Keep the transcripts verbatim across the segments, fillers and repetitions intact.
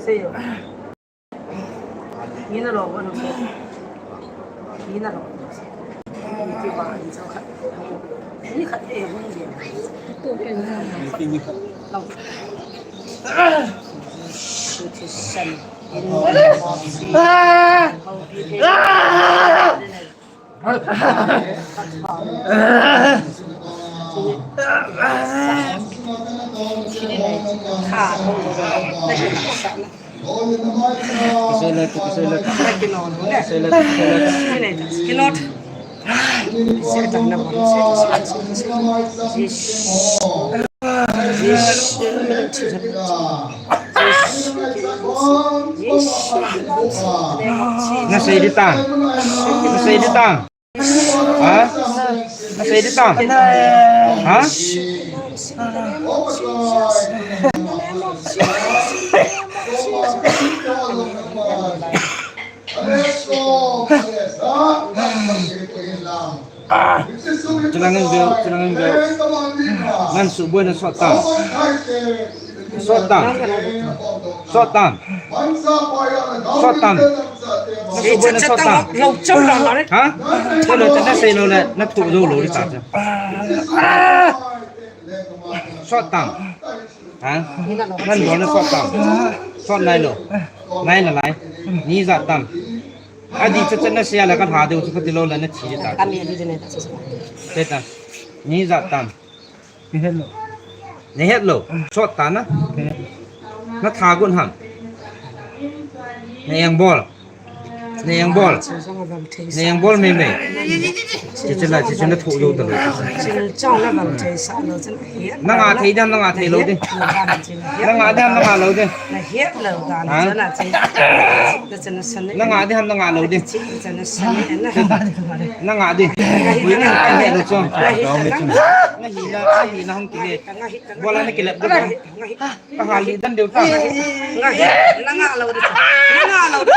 Ni na lo ko no. Ni na lo. Ni ki ba ni so khat. Ni khat e hung de. Ni khat. Lo. Nutrition. Nasei di tan. Nasei di tan. Ha? Nasei di tan. Ha? Chunangin bel, chunangin bel. Ngan suboi na sot tan. Sot tan. Sot tan. Sot tan. Ngan suboi na sot tan. Ha? Ko lo ta na sei lo le, na thu lo lo ri ta. Sot tan. Ha? Ngan bol na sot tam. Sot nai lo. Nai na lai. Ni ja tam. Adi cha cha na sia la ka lha deu chu ka ti lo la na thi ta. Kami adi de ne ta sa sa. Te ta. Ni ja tam. Ni het lo. Ni het lo. Sot ta na. Ni het lo. Na tha gun ham. Na eng bol. Na eng bol. Na eng bol mei mei. Chi chi la, chi chi na thu yo ta lo. Chi chang la bang thei sa lo chan hiat. Na nga thei dan, na nga thei lo de. Na nga dan, na nga lo de. Na hiat lo dan. Ha? Chan na chi. Na chan na san. Na nga de ham, na nga lo de. Chi chan na san na. Na nga de. Ui na nga de lo chang. Na hi na, na hi na, na hi na hong ki le. Bola na ki le. Nga hi. Ka hal li dan deu ta. Nga hi, na nga lo de. Na nga lo de.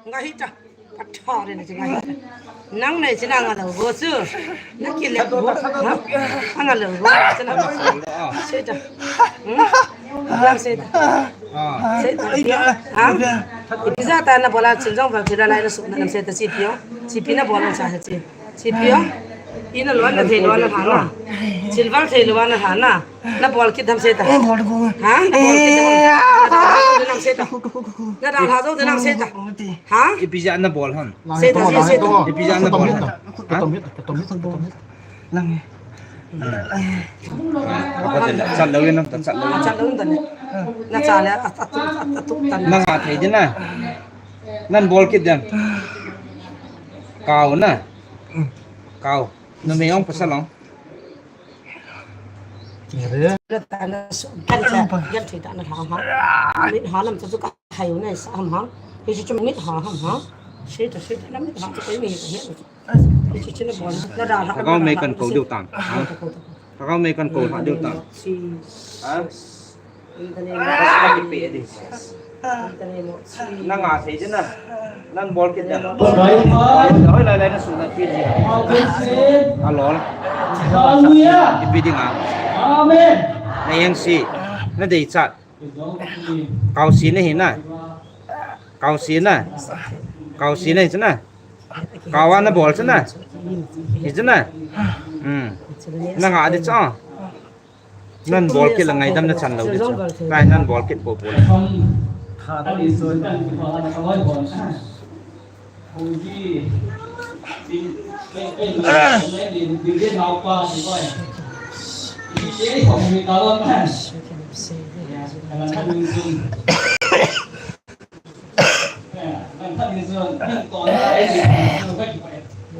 Nga hi ta. Patha re na chi nga hi ta. Nang nei chi na nga lo go chu. Na ki le go. Ha? Nga lo go. Chi na. Sei ta. Hmm? Yang sei ta. Ah. Sei ta. Ha? Ipi ja ta na bola chil jong va phira lai na su na nam sei ta chi pio. Chi pi na bola cha ha chi. Chi pio. Ina lo na thei lo na ha na. Chil val thei lo na ha na. Na bol kit tham sei ta. Eh, bol ko. Ha? Na bol kit tham. Na dalha jo de nam sei ta. Na dalha jo de nam sei ta. Ha? Ipi ja na bol ham. Sei ta, sei, sei ta. Ipi ja na bol ham. Ha? Ka tom hit, ka tom hit, ka tom hit. Lang e. Ka te chat lo yin, ta chat lo yin. Chat lo yin ta ne. Na cha le, a, a tu, a, a tu ta ne. Na nga thei de na. Nan bol kit dem. Kau na. Kau. Numei ong pasal ong. Mit ha lam chu chu ka hai u nai sa ham ha. Hi chu chu mit ha ham ha. Sei ta, sei ta, na mit ha chu koi mi hi ka hi. Hi chu chu na bol. Na da ha. Thagau mei kan ko diu tan. Thagau mei kan ko ha diu tan. Ha? Na nga thei de na. Nan bol kit de. Hoi lai lai na su na pi di. A lol. Hallelujah. Ipi ding a. Amen. Na yang si. Na dei chat. Kau si na hi na. Kau si na. Kau si na hi na. Kau a na bol si na. Hi si na. Hmm. Na nga di cha. Nan bol kit la ngaidam na chan lou di chu. Ngai nan bol kit po po le.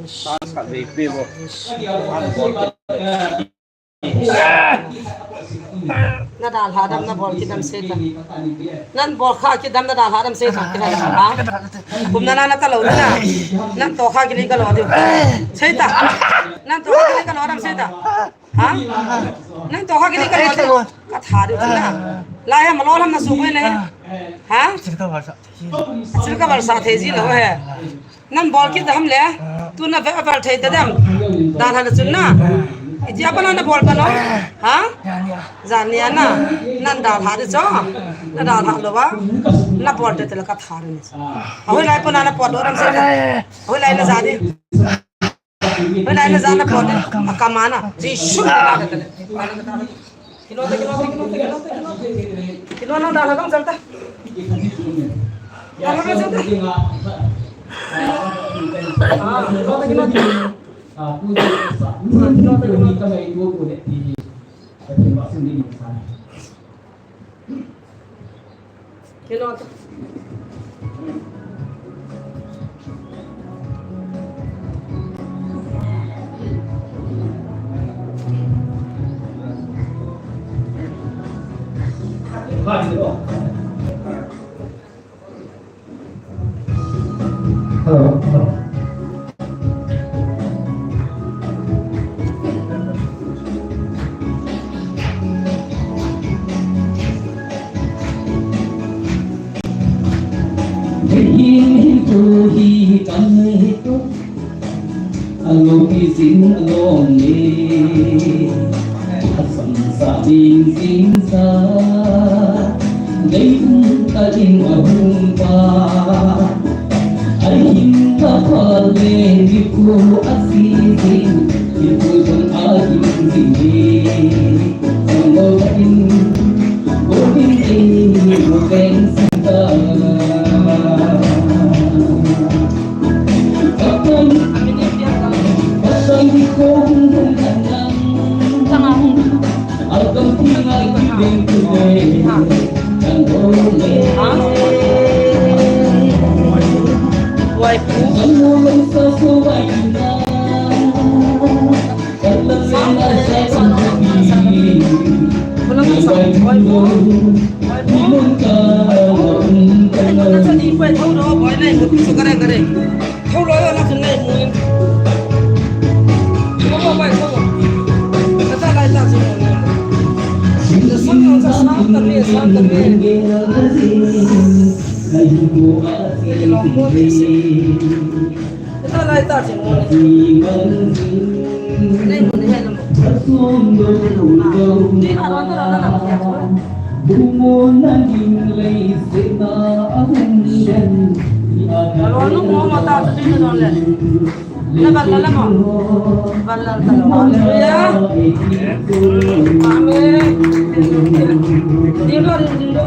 Chance khat vei pe bo. Nan bol kit. Na dalha dam, na bol kit dam sei ta. Nan bol kha kit dam, na dalha dam sei ta. Kit dam ha. Kum na na na ta lou na. Nan to kha kit ni ka lo diu. Sei ta. Nan to kha kit ni ka lo dam sei ta. Ha? Nan to kha kit ni ka lo diu. Ka tha diu na. Lai ha ma lo lam na su boi ne. Ha? Chil ka val sa thei ji lou he. Nan bol kit ham le. Tu na ve aval thei ta dam. Dan ha na chun na. Iti apa na na bol pa no? Ha? Jan nia na. Nan dalha de cho. Na dalha lou ba. Na bol de tela ka tha de ni. Ahoi lai pa na na pot do ram se. Ahoi lai na ja de. Ahoi lai na ja na pot de. Akam a na. Ji shu na de tela. Kilo, kilo, kilo, kilo, kilo, kilo. Kilo na dalha kam chalta. Dalha kam chalta. Ah, kilo, kilo, kilo. Hello. Hin hin tu hi kan hi tu. Alo pi sin alom ni. Asam sa ding sin sa. Dei um ta ding ahung pa. Ai hin ta pa le ni ku a si sin. Ni ku jong a hin sin ni. Sanglo ta in. Go ding in. Go ding sin ta. Ita lai ta chin mo ni. Nei mo ni hello. Hello. Ni ka ron ta ron na na mo ya. Hello, nu mo mo ta ta chin ron le. Na bal la la mo. Bal la ta mo. Hallelujah. Amen. Din lo, din lo.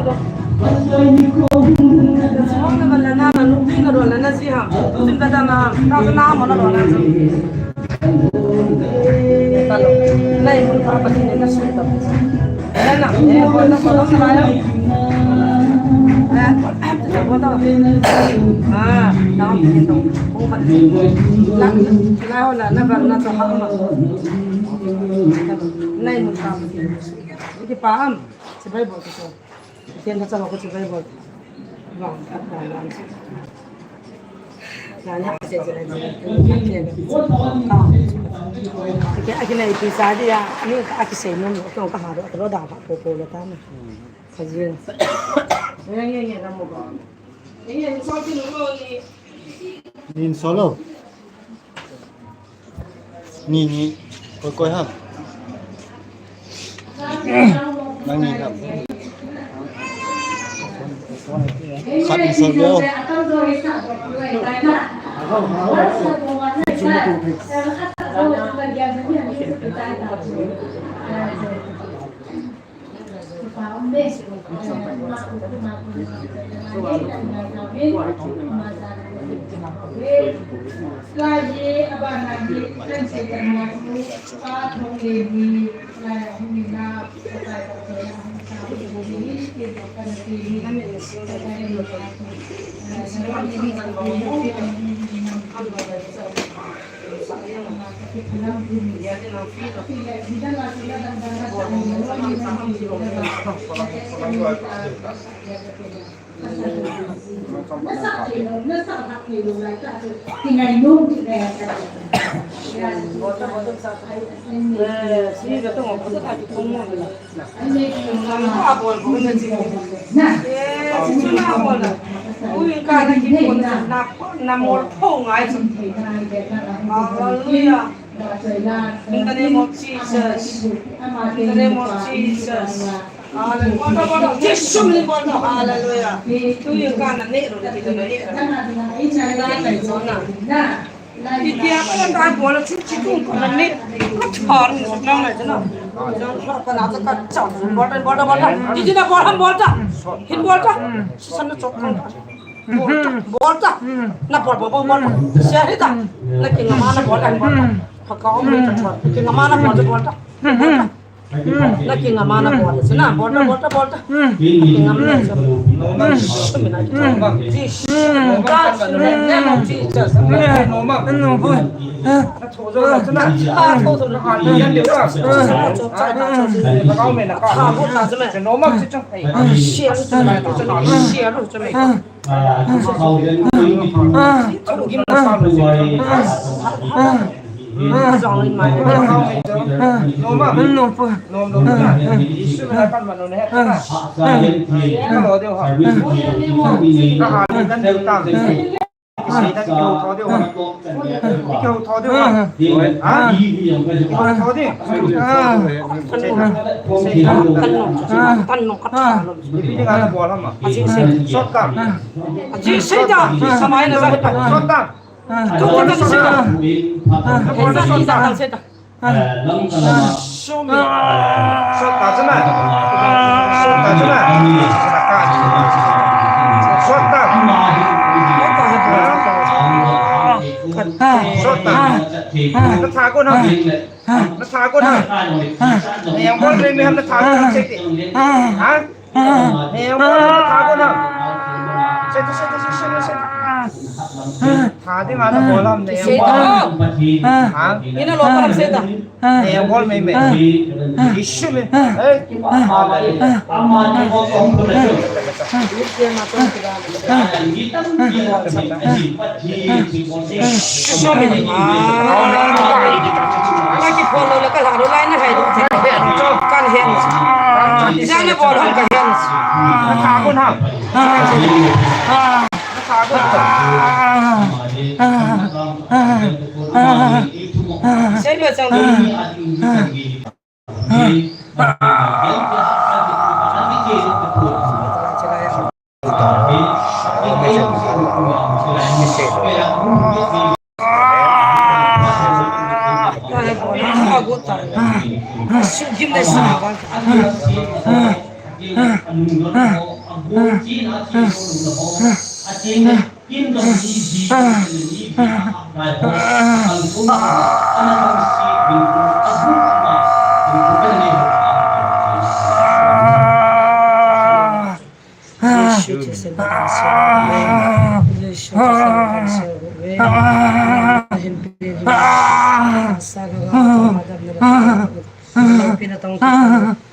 Kipa am, si Bible kiso. Ken ka chang ko si Bible. Bang, ka, ka, ka. Na, na, se, se, se. Ake, ake na ipi sa dia, ni ake se nom, ko ka ha ro, ro da ba, ko, ko lo ta na. Ka jin. Ye, ye, ye, na mo ba. Ye, ye, so ki lo ni. Nin solo. Ni, ni. Koi, koi ham. Nang ni ham. Khat ni solo. Hallelujah. In the name of Jesus. In the name of Jesus. Hallelujah. Jesu min in bol tao. Hallelujah. Tu yu ka na ne ro le ti le. Na na zo na. Itia ka na ta bol chu chi tu ka na ne. Ka char ni na na na. Jong ka na ta ka cha. Bol ta, bol ta, bol ta. Ti ti na bol ta, bol ta. Hin bol ta. San na chok ka. Bol ta, bol ta. Na bol, bol, bol, bol ta. Sia hi ta. Na ki ngam a na bol ta, bol ta. Hakao mi ta chua. Ki ngam a na bol ta, bol ta. Bol ta. Na ki ngam a na bol ta. Na bol ta, bol ta, bol ta. Ki ngam na chua. Sumi na ki chua. Jesus. God, in the name of Jesus. Seita, kihou tho diu ham? Kihou tho diu ham? Ha? Kihou tho diu. Seita. Ipi dinga nabol ham? Short term. Short term. Short term. Short term. Short term. Short term. Short term. Short term. Natha kon ham? Natha kon ham? Neng bol mei mei ham, natha kon ham sei te. Ha? Neng bol mei, natha kon ham? Sei te, sei te, sei te, sei te. Tha dinga nabol ham, neng bol. Ha? Ina lo pa sei ta. Neng bol mei mei. Jesu min. Hey. Jesu min. Ah. Ka kiphong lou le ka lha lou lai na hai lou. Kan hen. Ijat na bol ham ka hen. Natha kon ham? Natha kon ham? Sei lo chang.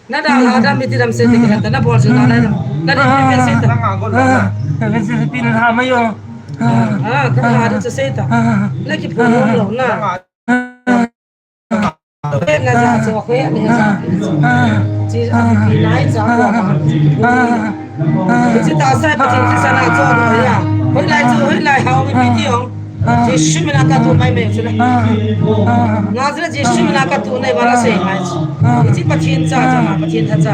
Na dalha dam iti dam sei te, na bol sei na, na dam, na dam sei ta. Ah, ka ha dam sei ta. Na kiphong lou na. Na ja cho ko ya, na ja. Chi a ki nai ja ko. Chi ta sai pa chi sa na cho ko ya. Hoi lai chu, hoi lai hao mi pi ti ong. Jesu mina ka tu mai mai chu le. Nazareth Jesu mina ka tu nai ba la sei mai chu. Hiche Pathen cha cha ma, Pathen tha cha.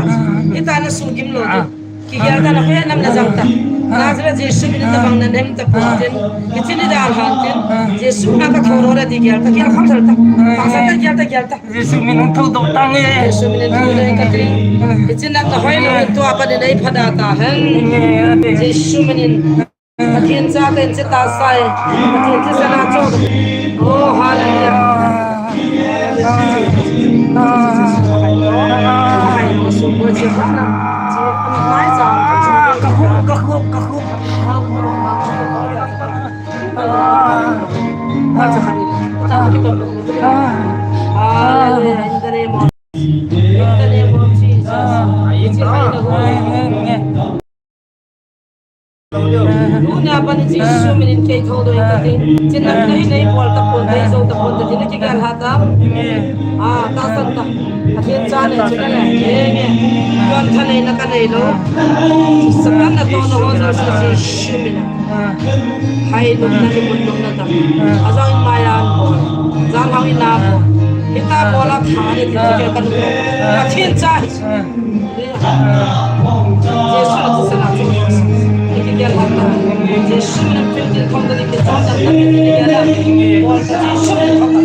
Hita na sugim lou chu. Kigel ta na, hoi nam na jam ta. Nazareth Jesu mina tabang na nem tapon tin. Hiche ni dalhan tin. Jesu mina ka thoro la ti gel ta, gel kham thal ta. Pasa ta gel ta, gel ta. Jesu min in thoudoh tange. Jesu min in thoudoh inge kati. Hiche nam na hoi lou in tua pat in ei pha da tahen. Jesu min in. Pathen cha kahi, hiche ta sai. Pathen thisan a cho. Oh, hallelujah. Ka khup, ka khup, ka khup. Hallelujah. In the name of, in the name of Jesus. Tuna pa ni Jesu min in kei thoudoh inge kati. Chin na nei nei bol tapon, nei jou tapon, ti na kigel ha ta. Ah, tahsan ta. Pathen cha nei chu na le. Enge. Kon tha nei na ka nei lou. Satan na to na ho Jesu min a. Hai lum na ni mun lum na ta. Ajang in maya an bol. Jang hang ina mo. Hita bola tha ni ti ke kan mo. Ka thin cha. Jesu na tu sana tu. Ni ke la ta. Jesu na tu ti thong ni ke cha ta ni ke la. Jesu na tu.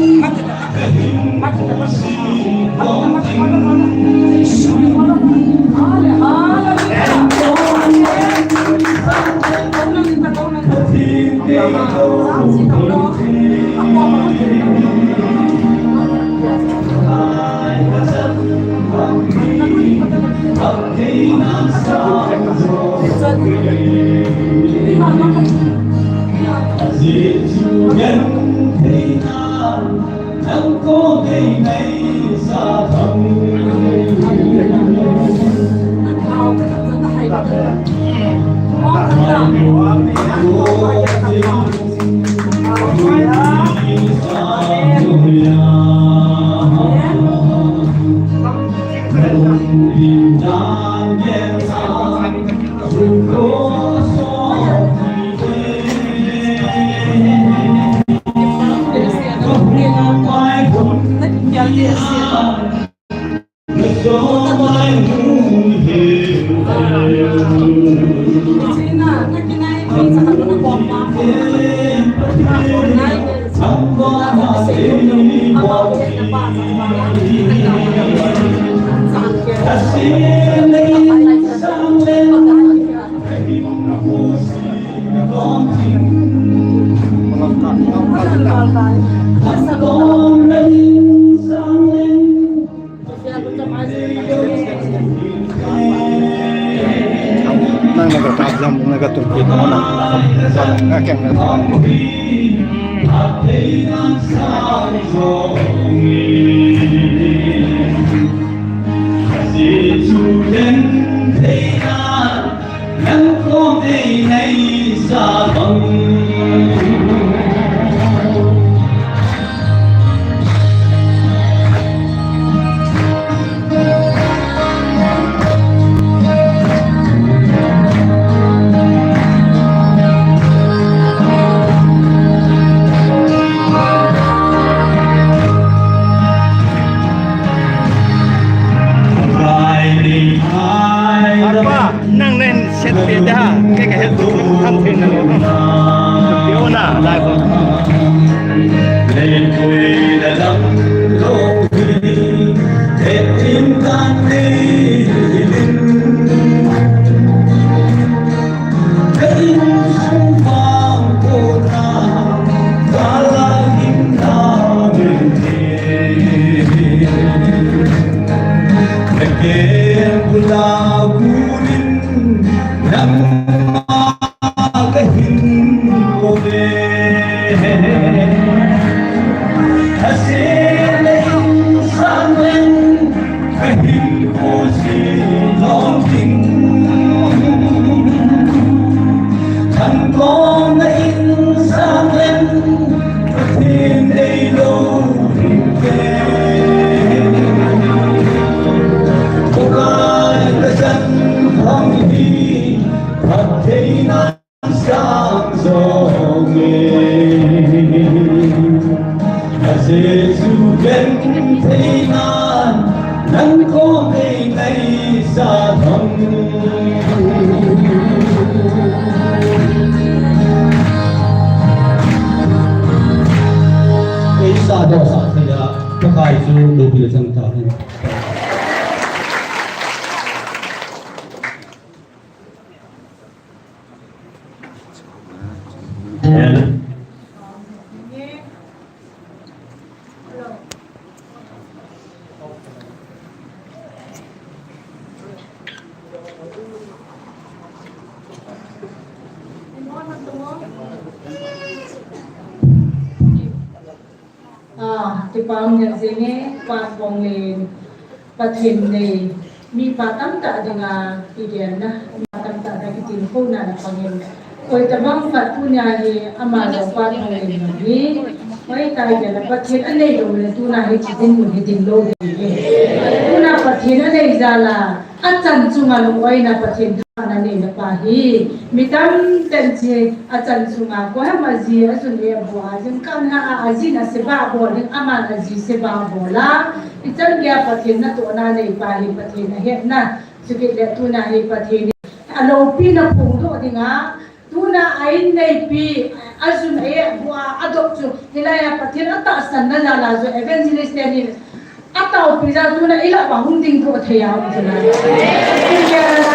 Nang naga kap jam, naga tum pi na na. Nga keng na. Nang nen set pe da, ke ke het tu tham pin na lo. Yo na, lai ko. Len koi la lam lo, het in tan ni lin. Ka insung vang kona, ka la in na min. Nakem bula bunin nangma kahin kove. Asile insang len kahin kosi longing. Thankom na insang len Pathen neilou hinte. Kokai kasan hong hi, Pathen sang jong e. Ajesu genthei nan, nang kom nei sa thong. Eisa dohsah thei a, Pakai chu loupi le chang tahen. Ah, kipa um jing e, Pa Thonglen, Pathen nei, mipa tamtah dinga kigenna, mipa tamtah dinga kitilkhouna na pangin. Koi tabang khat tunia hi ama jong Pa Thonglen jong hi, koi tai kei la Pathen anei lou le tuna hi chiding mun hi ding lou hi. Tuna Pathen Pathen anei jal a, achan chunga lungoina Pathen thangvahna neina pa hi, mi tamtah in hiche achan chunga, koiham aji, ajun e, abu a, jingkah na a, ajin aseba bol in, aman aji seba bol a, ichan geiya Pathen natohna anei pa hi, Pathen ahetna, chukit le tuna hi Pathen in aloupina phongdoh dinga, tuna a in neipi, ajun a e, abu a, adop chu, hilai a Pathen atahsanna jal a chu evangelist ten in ataopi jal tuna ilah uva hung ding doh thei a um chu na.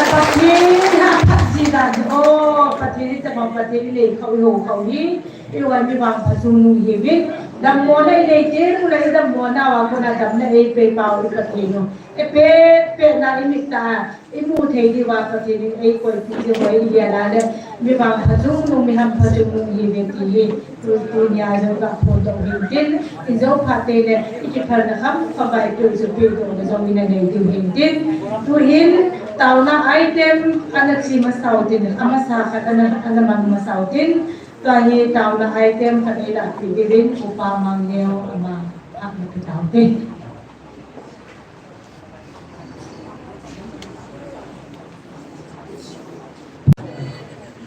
Pathen ha phat ji dan chu, o, Pathen itobang Pathen inei khau, ihou khau hi, iva mi vangpha chungnung ihiuvin, dammona inei teng uleh idammona uva kona damna eipeh pau i Pathen u. Ipeh peh na imit tah a imu thei diuva Pathen in eikoipeh jeh uva igel a le, mi vangpha chungnung, mi hampha chungnung ihiuve ti hi, tu, tunia jong kaphondoh u hintin, ijou phat teng le, ikiphalna kham khat vaipoh chu pehdohna jong ina nei diu hintin, tuhin, taona item ana che masa utin, amasa khat ana, ana mang masa utin, tua hi taona item khat eilahpeh diuvin, Upa Mangneo ama hahna pe taute.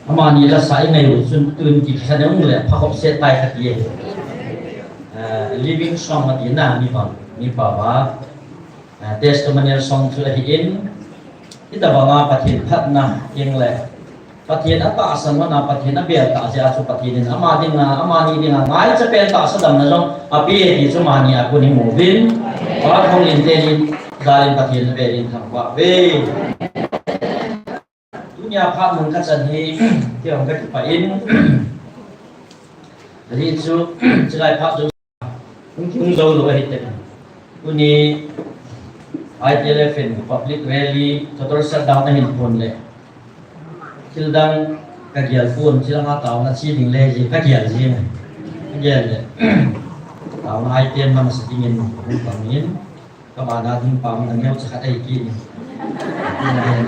Amani lasa inei u chun tun kikhen ung le phakhop set tai khat e. Eh, living song ati na mi vang, mi pa va. Eh, testimonial song chu ahin. Hitobanga Pathen phatna eng le Pathen atahsan hon a, Pathen abel tah jeh a chu Pathen in ama dinga, amani dinga ngaicha pen tahsa damna jong ape ti chu amani a kon imu uvin. Pa Thanglen teni jal in Pathen abel in thangvah uve. Tunia phat mun kachan hi, kei jong kakipah in. Ahi chu, chulai phat chu Hung, hung jou lou ahi teh. Tuni I T L F in public rally, total shutdown ahin phon le. Thil dang kagel pon, thil dang a taona che ding le ji, kagel ji. Kagel le. Taona item mana sa ding in, hung pang in. Kabana ding pa mana neocha khat ahi kit in.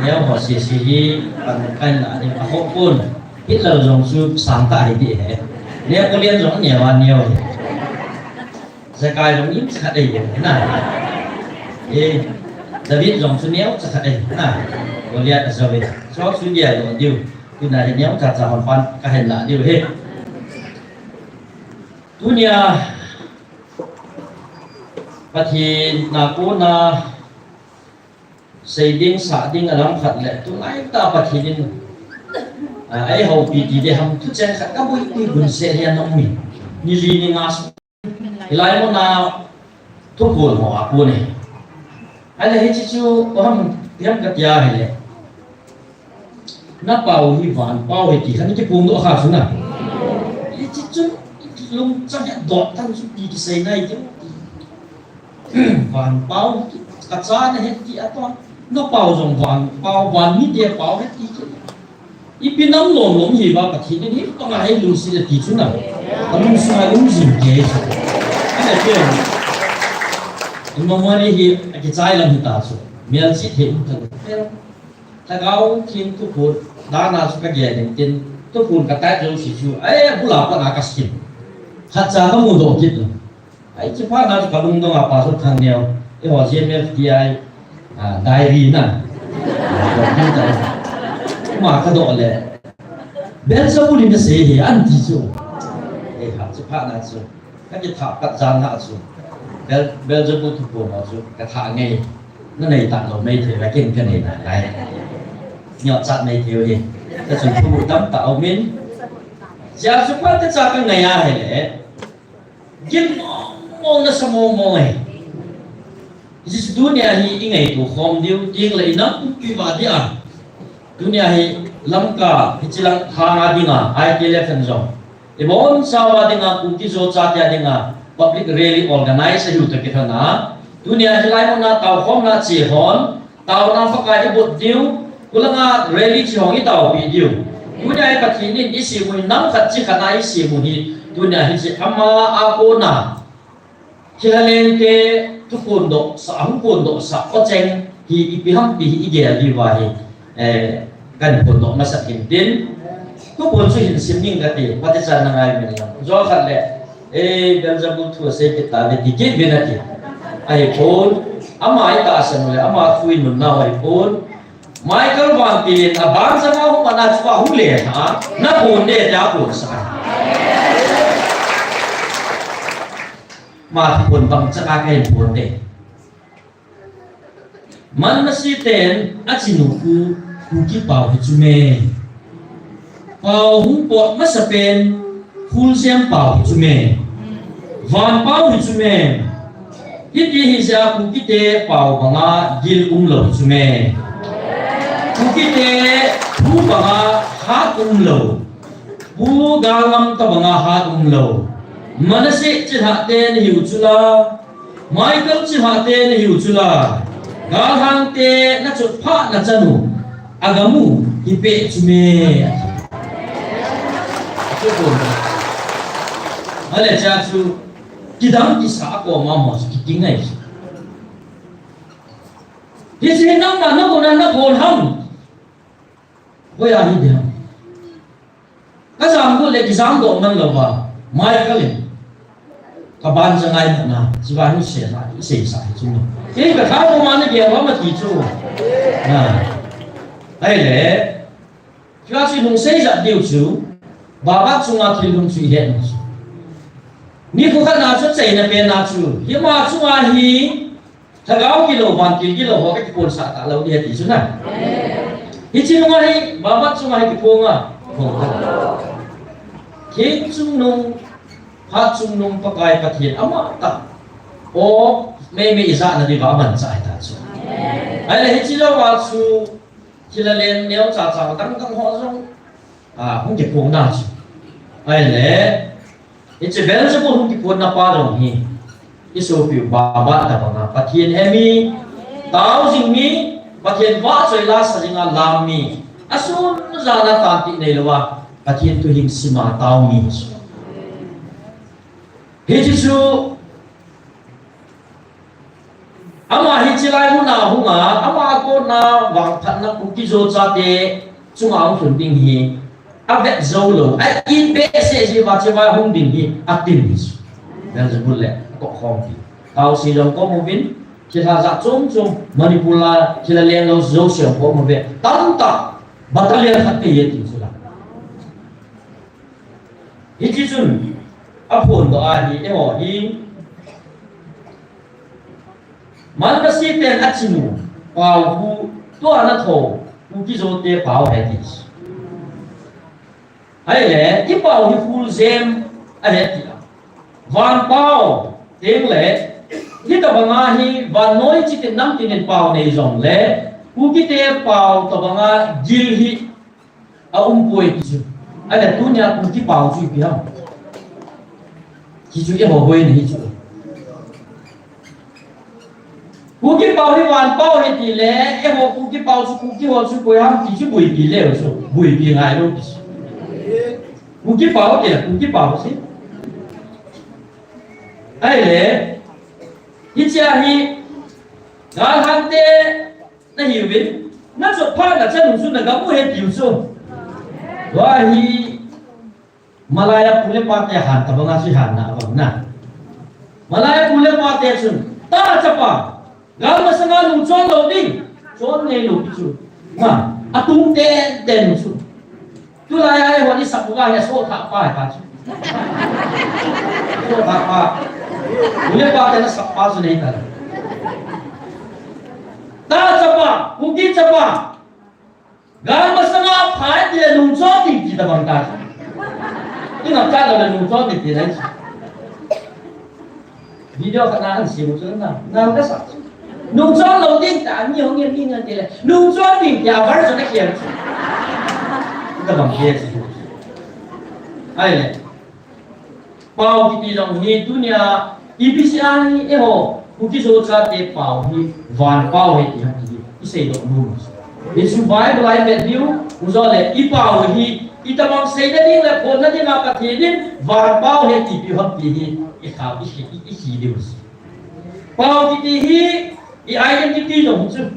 Neo ho sese hi, pan kahin la ding a ho pon. Hitler jong chu sang tah ahi ti he. Napoleon jong neo a neo hi. Zekai jong in khat ahi na. Eh, David jong chu neocha khat ahi na. Goliath a jove. Chu chu dia lo diu. Tuna hi neocha cha hon pan kahin la diu he. Tunia Pathen a kona sei ding, sah ding a lam khat le, tulai tah Pathen in, a, eihoupi ti ding ham, thucheng khat kaboi pui gun se hian um mi. Ni li ni nga su. Hilai muna thuphon ho a kon e. Ahile hiche chu, o ham, hiam ka tia hile. Na pau hi van pau hi ti khan i kiphongdoh kha chu na. Hiche chu i kilungchang het doh tan chu ti kisei nai ti. Van pau hi ti, ka cha na het ti a to. Na pau jong van pau, van mite pau het ti chu. Ipi nam lom lom hi va Pathen in hi panga hi lungset a ti chu na. Ka lungsunga lungzin kei chu. Ana kei. Imamani hi akichai lam hi ta chu. Mial chi the um ta. Lhagao Theng thuphon, dana chu ka gel in tin, thuphon ka tat jouse chu, eh, bula pat a ka sim. Khatcha ka mudoh kit lou. Ai, hiche phat na chu ka lungdong a Pastor Thangneo, eiho G M F T I, ah, diary na. Ah, computer. Ama ka doh le. Beelzebul in asei hi, ahin ti chu. Eh, hiche phat na chu. Ka kithah pat jan a chu. Bel-, Beelzebul thuphon ho chu ka thah nge. Na nei talou maithei, la ken ka nei nalai. Neo chat maithei u hi. Ka chun thu tamtah aum in. Hiche chu phat ka cha ka ngai a hile. Gin mong mong nasa mong mong e. Hiche chu tunia hi i ngaito khom diu, ding le i nam pi va dia. Tunia hi Lamka, hiche lang thang a dinga, I T L F in jong. Ibon chauva dinga, Kuki Zo chate a dinga, public rally organize ahiu toh kilhon a. Tunia hilai muna tao khomna che hon, taona Pakai i bot diu, khulanga rally che hon i taopi diu. Tunia hi Pathen in i sem u hi nam khat chi khat a i sem u hi, tunia hiche ama a kona. Thilha lengte thuphondoh sah, hung phondoh sah, o cheng hi ipi ham ti hi i gel diu va hi, eh, kan phondoh masat hin tin. Thuphon chu hin sim ning kati, pati chan na ngai min lam. Jo khat le, eh, Beelzebul thu asei kit tave ti kit vin ati. Ahi phon, Ama itahsan u le, ama thu inun nau ahipon. Michael Vantil in aban changa hung ana chu ahung le ha, naphon de tia phonsa. Ama phon bang changa kahin phon de. Manmasi ten achinu khu, khu kipao hi chu me. Pao hung pot masa pen, Khuljem pao hi chu me. Van pao hi chu me. Hiti hi jeh a Kukite pao banga gil umlou hi chu me. Kukite thu banga hat umlou. Pu Galngam tabanga hat umlou. Manasseh chilhah te nahiu chula. Michael chilhah te nahiu chula. Galhang te nachot phah nachan u. Agam u hi peh chu me. Achu kon. Ale cha chu. Kidang kisa a koma mo chu kiting ngai chu. Hiche nangma nabona naphon ham. Hoiya hi ding ham. Kajam got le kijam doh man louva. Michael in. Kaban jangai na. Chiva hi se na. Isei sa hi chu. Kei katha koma nagel ham ati chu. Na. Ahile. Hiche lungseija diu chu, Baba chunga thil lhung chu ihet u chu. Nikho khat na chu achaina pen na chu, hima chunga hi, lhagao gilou, vantil gilou ho kakikonsah talou ding ahi ti chu na. Hiche nunga hi, Baba chunga hi kiphong a, phong ta. Thing chungnung, phat chungnung Pakai Pathen amatah. O, meimei ijat na diuva amanchah ahi ta chu. Ahile hiche louva chu, Thilha leng neocha cha dang dang ho jong, a, hung kiphong na chu. Ahile, hiche Beelzebul hung kiphong na pa jong hi. Isopiu Baba tabanga Pathen he mi, tao jing mi, Pathen vahchoi la sa jinga lam mi. Asun jana tanpeh neilouva, Pathen thu hing sima tao mi. Hiche chu, Ama hiche lai muna hunga, ama kona vangphatna Kuki-Zo chate chunga hung lhun ding hi, avet jou lou, a-in behseh jeh uva hiche vai hung ding hi, atin hi chu. Beelzebul le, atoh khompi. Taosi jong kom uvin, thilha jat chom chom, Manipur a, thilha lenglou jouse jong kom uve. Tamtah, battalion khat nei e ti chu la. Hiche chun, aphondoh ahi, eiho hi. Manmasi ten achinu, pao khu, tua natho, Kuki-Zo te pao ahi ti. Ahile, ipao hi Khuljem ahi tia. Van pao, teng le, hitabanga hi, vannoi chitin namtin in pao nei jongle, Kukite pao tabanga gil hi, Aumpoi ti chu. Ahile tunia Kuki pao chu ipi ham. Hichu eiho boina hi chu. Kuki pao hi van pao ahi tile, eiho Kuki pao chu Kuki ho chu koi ham ti chu boipi leu chu. Boipi ngai lou ti chu. Kuki pao kila, Kuki pao chu. Ahile, hichea hi, galhang te, Nahiuvin, nachot phat nachan u chu nagam u ahi tiu chu. Tua hi, Malaya pu le pa te han tabanga chu hanna abang na. Malaya pu le pa te chun, ta chapa, gal masanga nung chon lou ding, chon ngei lou pi chu. Ma, atung ten ten chu. Tulai a eiho ni sap uva hi asothah pa ahi ta chu. Sothah pa. Pu le pa te nasap pa chu nei ta. Ta chapa, Kuki chapa. Gal masanga phai ti le nung chon ding ti tabang ta chu. Ina cha lo le nung chon ding ti le. Video khat na an simu chu na, na ka sa. Nung chon lou ding ta, mi hung ngen mi ngen ti le. Nung chon ding ti a version a kian chu. Ka bang ke chu. Ahile. Pao kiti jong hi tunia, ipi jeh a hi eiho, Kuki-Zo chate pao hi, van pao ahi ti ha ti hi, isei doh nom. Hichu Bible a ivet diu, ujole, ipao hi, itabang seina ding le phonna dinga Pathen in, van pao ahi ti pi ham ti hi, i kha, i khi, i, i khi diu. Pao kiti hi, i identity jong chu.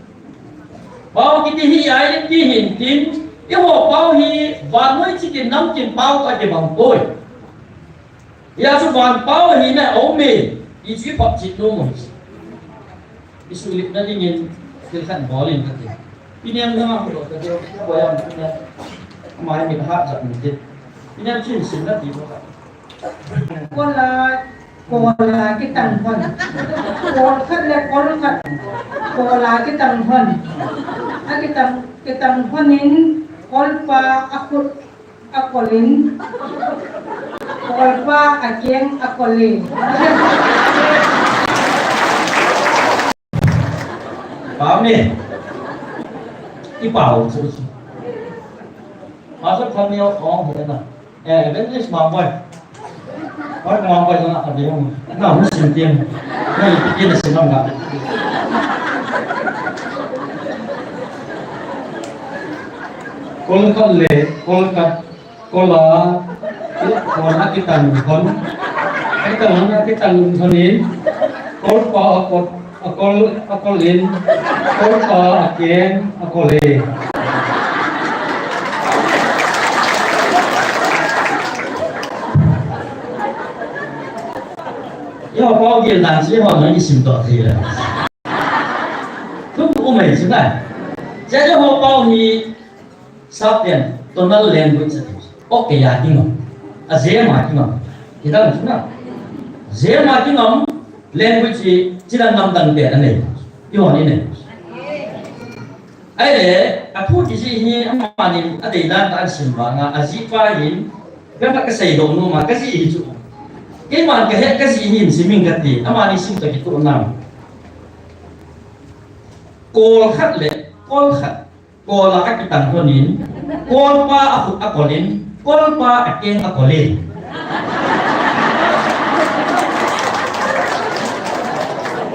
Pao kiti hi, i identity hin tin, eiho pao hi, vannoi chitin namtin pao toh kibang poi. Hia chu van pao ahina aum e, ti chu i photchet nom u hi. Isu lip na dingin, thil khat bol in kati. Piniam na mang lo kati, ka boyam na. Mai mi ha jat ni ti. Piniam chin sin na ti ko ka. Kola, kola kitang hon. Kol khat le kol khat. Kola kitang hon. A kitang, kitang honin kolpa a khut a kolin. Kolpa a keng a kolin. Pau ni. I pau chu. Pastor Thang Neo Ong hi na. Eh, Evangelist Mangboi. Oi, Mangboi jong a ding. Na hu sim tiam. Na i tiam sim na. Kol khat le, kol khat, kola, kola kitang hon. Kitang hon, kitang hon in. Kolpa a kot. A kol, a kolin, kolpa a keng a kolin. Eiho pau gel dan chu eiho nang i sim toh thei le. Thu pu umai chu na. Cha eiho pau hi Sap pen, tonal language ati. Ok, a kingam. A jema kingam. Kidang chu na. Jema kingam language hi, chidang namdang pen anei. Ihon inei. Ahile, athu kijih hi, amani, adeidan tah a sim vanga, ajih pa hin, bema kasei doh nom a, kajih hi chu. Keiman kahet kajih hin, siming kati, amani sim toh kitoh nam. Kol khat le, kol khat. Kola akitang honin, kolpa akhut akolin, kolpa akeng akolin.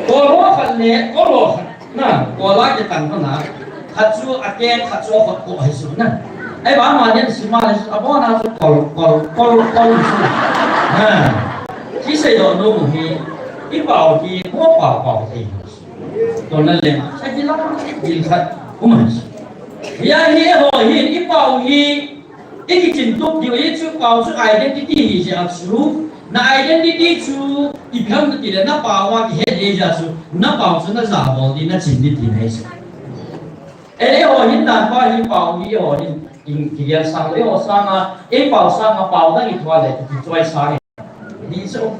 Kol ho khat le, kol ho khat. Na, kola akitang hona. Khat chu akeng, khat chu akhut ko ahi chu na. Ahivang amanin sima le chu, abona chu kol, kol, kol, kol chu. Na. Kisei doh nom hi, i pau hi, mo pau pau thei. Tonal le, sa kila, bil khat, umai. Hia hi eiho hi, i pau hi, i kichin tup diu hi chu pau chu identity hi jeh a chu, na identity chu, ipi ham kati le, na pau a kihet hi jeh a chu, na pau chu na jabol di, na chin di ti na hi chu. Eiho hin dan pa hi pau hi, eiho hin, in, kigel sang le, eiho sanga, ei pau sanga pau dang i thua le, kichoi sang. Di chu.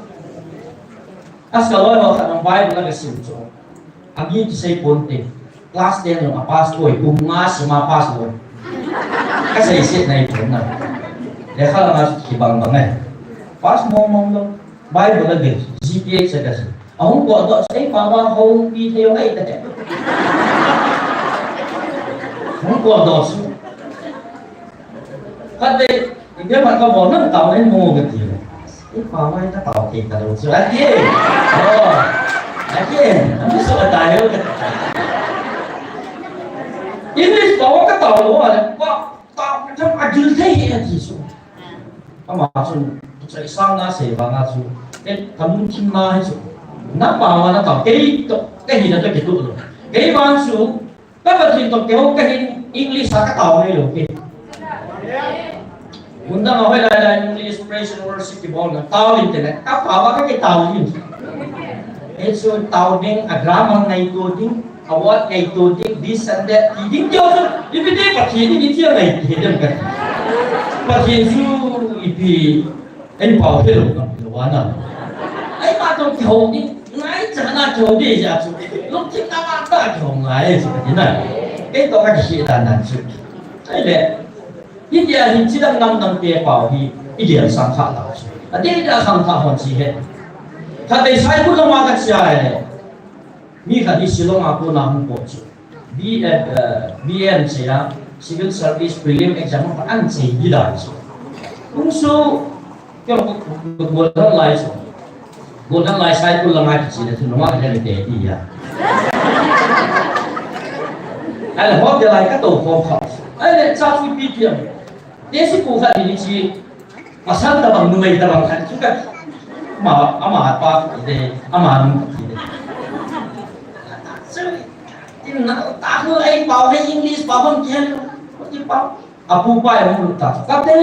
Asaloi ho khat nang Bible a kasim chu. Ami kisei ponte. Class ten jong a pass poi, kum nga sim a pass poi. Kasei set nai pon na. Lekha la mas kibang bang ai. Pass mong mong lo. Bible a gel, G P A sa kasi. Ahung ko do, sei pa ba ho pi thei ngai ta. Hung ko do su. Khat vei, India ma ka bol nang tao nei mo kati le. I pa mai ka tao thei talou chu. Ati e. Oh. Ati e. Ami so ka tao. English pao ka tao lou le. Pa, tao ka tham agil thei hi ati chu. Ama chu, chu isang na sei vanga chu. E, ka lungthim na hi chu. Na pao na tao. Kei toh, kei hi na toh kei tu lou. Kei vang chu, Ka Pathen toh kihou kahin English a katao ngai lou kei. Mun dang a hoilai lai English praise and worship kibol na tao in tene. Ka pao a kakitao in. Hichu tao ding, a grammar ngaito ding, a word ngaito ding, this and that ti ding keu chu. Ipi ti Pathen in itia ngai ti dem ka. Pathen chu ipi Ei pao helou ka, helou ana. Ei pa toh kihou ding, ngaicha na kihou ding jeh chu. Lungthim na ma ta kihou ngai chu kati na. Ei toh kakihe dan dan chu. Ahile, hitia hin chidang namdang te pao hi, i gel sang kha ta chu. Adeh a khang kha hon chi he. Khatvei Saikul lama kache a e. Mi khat hi Shillong a kona hung pot chu. B, eh, B M sei a, Civil Service Prelim Exam a an sei di dan chu. Hung su, kei ko, ko, ko, Golden Lai chu. Golden Lai Saikul lama kiche na chu, noma ka le te ti a. Ahile hotel a katou khom kha. Ahile cha chu ipi ti am. Tesi pu khat ni chi, pasal tabang numei tabang khat chu ka, ama, ama pa kiti de, ama nu kiti de. Chu, tin na, ta hu ei pao, ei English pao, hon kihen, hon ki pao. Apu pa ei hon ta, ka te,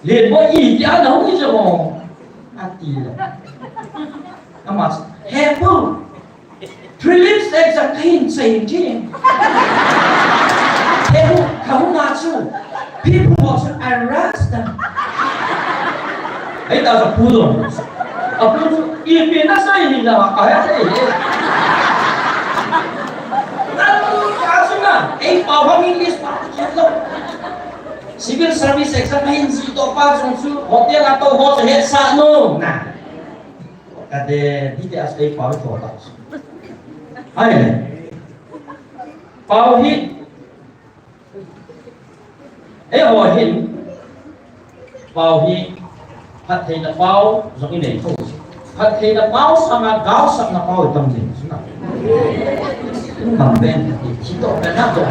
le mo i, ti ana hu i je mo. Ati le. Ama, he pu. Prelims exam kahin chai jing. He hu, kahung a chu. People was arrested. Ei ta sa pu do. A pu chu, ipi nasei hi la, a ya sei hi. Nanu ka chu na, ei pao hang English pao kit lou. Civil service exam hin ji to pa chung chu, hotel a to ho chu hetsah nom na. Ka de, di de as ei pao to ta. Ai le. Pao hi. Eiho hin. Pao hi. Phattheina pao jong inei thou. Phattheina pao sanga gaosapna pao itam jing. Suna. Bang ben, thi to ben na to.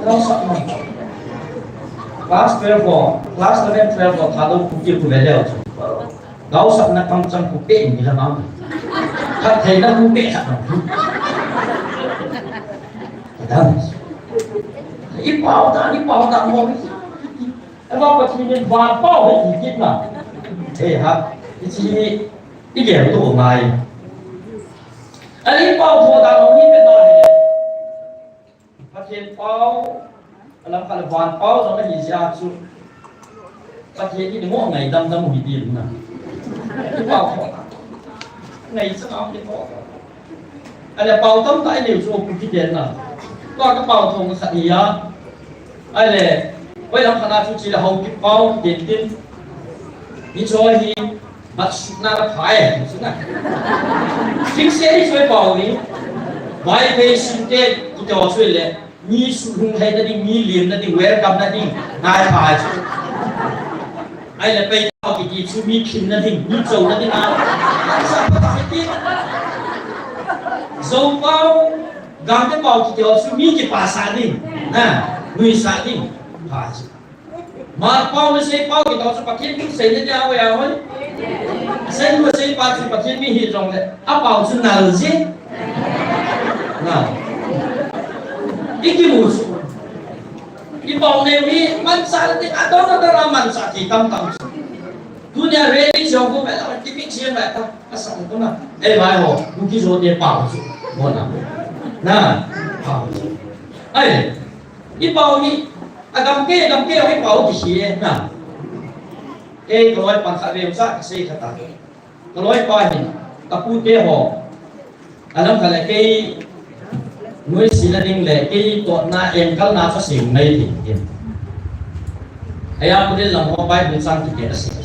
Gaosapna. Class twelve ho, class eleven, twelve ho, thalou Kuki khu ve leu chu. Gaosapna pang chang khu pe in ni la mau. Phattheina khu pe khat nau. Kadam. I pao ta, i pao ta mo. Ava Pathen in van pao hi i kit na. He ha. I chi ni, i gel to ngai. Ani pao tho ta lo ni pe na he. Pathen pao, alam khat le van pao jong ahi jeh a chu. Pathen in mo ngaidam dam u hi ti na. Pao pao. Ngai cha ngam ti pao. Ale pao tamtah i neiu chu pu kiten na. Tua ka pao thong khat hi a. Ale, hoilam khat a chu chi le Haokip pao kiten tin. Hicho hi Mat sutna ka pha e, sutna. Thingse ni choi pao ni. Vaiphei sinte kiti ho choi le. Mi suhung theina ding, mi limna ding, welcome na ding. Ngai pha chu. Ahile pei pao kiti chu mi phinna ding, mi chouna ding a. Sa pha kiti. Zo pao, Gangte pao kiti ho chu mi kipasah ding. Na, nuisah ding. Pha chu. Mat pao, Meitei pao kiti ho chu Pathen mi seina dia hoi a hoi. Asei nu asei pa chu Pathen mi hi jongle, apao chu nal ji. Na. I kimu chu. I pao neo hi manchah le adon adon a manchah thei tamtah chu. Tunia rally jong ko mela, tipi jong mela, asa ko na. Eh, vai ho, Kuki-Zo te pao chu. Mo na. Na, pao chu. Ai, I pao hi, agam kei, agam kei, i pao kisei e, na. Kei ka loi pan khat veu cha, kasei khat a. Ka loi pa hin, ka pute ho. Alam khat le kei, nuisat na ding le, kei totna, engkalna chu sei mai thei. Aya pute lam ho Bible chang kiti asei.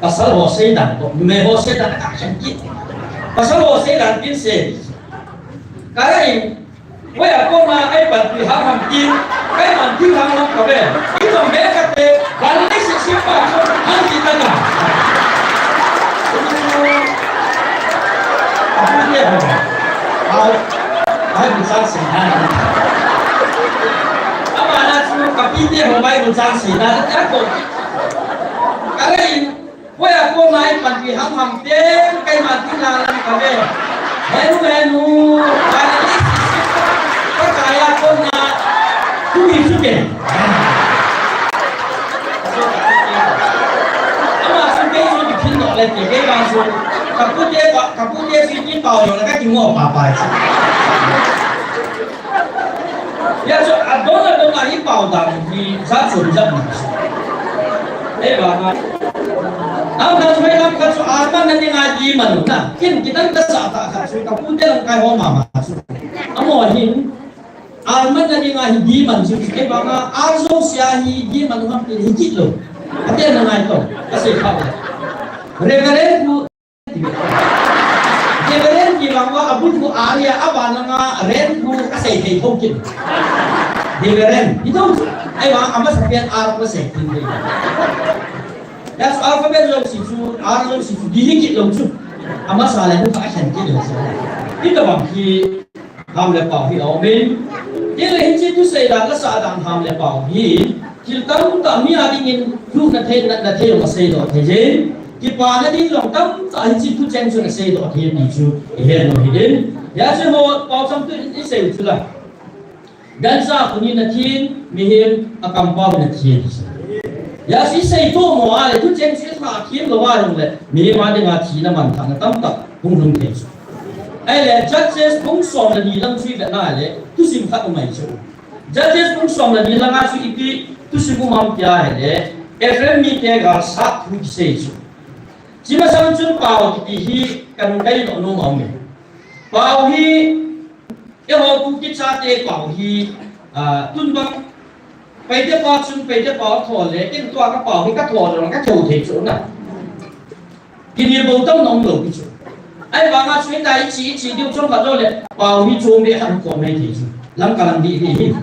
Pasal ho sei dan ko, numei ho sei dan ka khen kit. Pasal ho sei dan kin sei. Kara in, Hoiya kona ei panpi ham ham tin, kei panpi ham ham kave. Itom be kate, van ni si si pa, ham ti ta na. Apu te ho. Au. Ai bu sa si na. Ama na chu ka pi te ho bai bu sa si na. Ya ko. Kare in, Hoiya kona ei panpi ham ham te, kei ma ti na lam kave. Henu, henu, kani si si. Ka kaya kona, tu mi su ke. Ama su ke su di phin no le ke, ke ba su. Ka pu te, ka pu te su ki pao yo na ka ki mo pa pa. Ya chu adon adon a i pao dan hi jat chom jat na. Ei ba ha. Am na chu lam khat chu arman na dinga di man na. Kin kitan ta sa ta khat chu ka pu te lang kai ho ma ma chu. Amo hin arman na dinga hi di man chu. Ei ba ha arzo sia hi di man ham ti hi kit lo. Ate na ngai to. Ka sei kha. Reverend Reverend kibang uva abul khu aria, aban langa ren khu asei thei thou kit. Reverend, hithou chu, ahivang amasa pen R khu asei thei thei. Ya chu alphabet jouse chu, R jouse chu, di hi kit lou chu. Amasa le khu kha akhen kit lou chu. Hitobang hi, Ham le pao hi aum in. Tin le hiche thusei dan la sah dan ham le pao hi. Thil tamtah mi a dingin lhuhna thei, natna thei jong aseidoh thei jin. Kipana ding jong tamtah hiche thucheng chun aseidoh thei ti chu i het u hi in. Hijeh chun ho pao cham tu i sei u chu la. Gancha khun in athin, mihem a kampau in athin. Hijeh a chu isei tou mo a le, thucheng chu ilha khem lou a jongle, mihem a dinga thina manthahna tamtah hung lhung thei chu. Ahile, Judges bung som le ni lang chu ivet na le, thusim khat um ahi chu. Judges bung som le ni langa chu ipi thusim um ham tia ahile, Ephraim mite galsat thu kisei chu. Chi masang chun Pau kiti hi kanung kai nom nom a um e. Pau hi, eiho Kuki chate Pau hi, ah, tun bang, Paite pa chun Paite Pau tho le, ken tua ka Pau hi ka tho le, ka tho thei chu na. Kini bo tam nom lou ki chu. Ahivanga chu hita ichi, ichi diu chom khat jou le, Pau hi chom be khat ko mai thei chu. Lamka lam di di hi.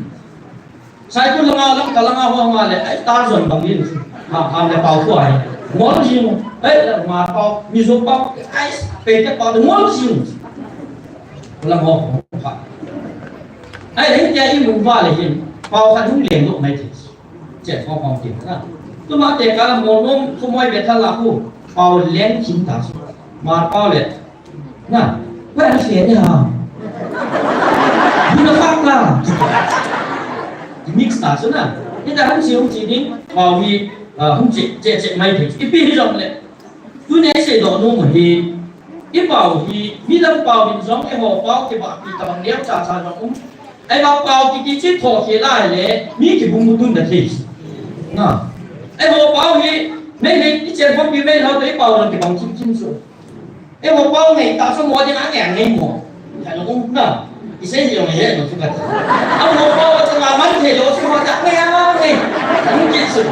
Saikul langa, Lamka langa ho ma le, ai, Tarzan bang din. Ha, ha, le Pau ko ai. Ngol jing, ai, le Hmar Pau, Mizo Pau, ai, Paite Pau, ngol jing. Lam ho, ha. Ai, le, tia i mu va le hin, Pau khat hung leng lou mai thei. Che, Pau, Pau, ti, na. Tu ma te ka mo mo, ko moi be tha la ku, Pau leng kin ta. Hmar Pau le, Na, where is it? Ya. Buna khak la. Mix ta chu na. Hita hung chi hung chi ding, Pau hi, ah, hung chi, che, che mai thei. Ipi hijongle. Tuni isei doh nom u hi. I Pau hi, midang Pau hin jong, eiho Pau kibahpi tabang neocha cha jong um. Ahivang Pau kiti chu tho khel a le, mi kibung bung tun na thei. Na. Eiho Pau hi, Meitei, i chen khompi Meitei ho toh i Pau jong kibang kim kim chu. Eiho Pau ngai ta chu mo ding a ngai ngai mo. Ka lo um na. I sei jong he no chu ka. A mo Pau chu nga man thei lou chu mo ta ngai a ngai. Hung kit chu.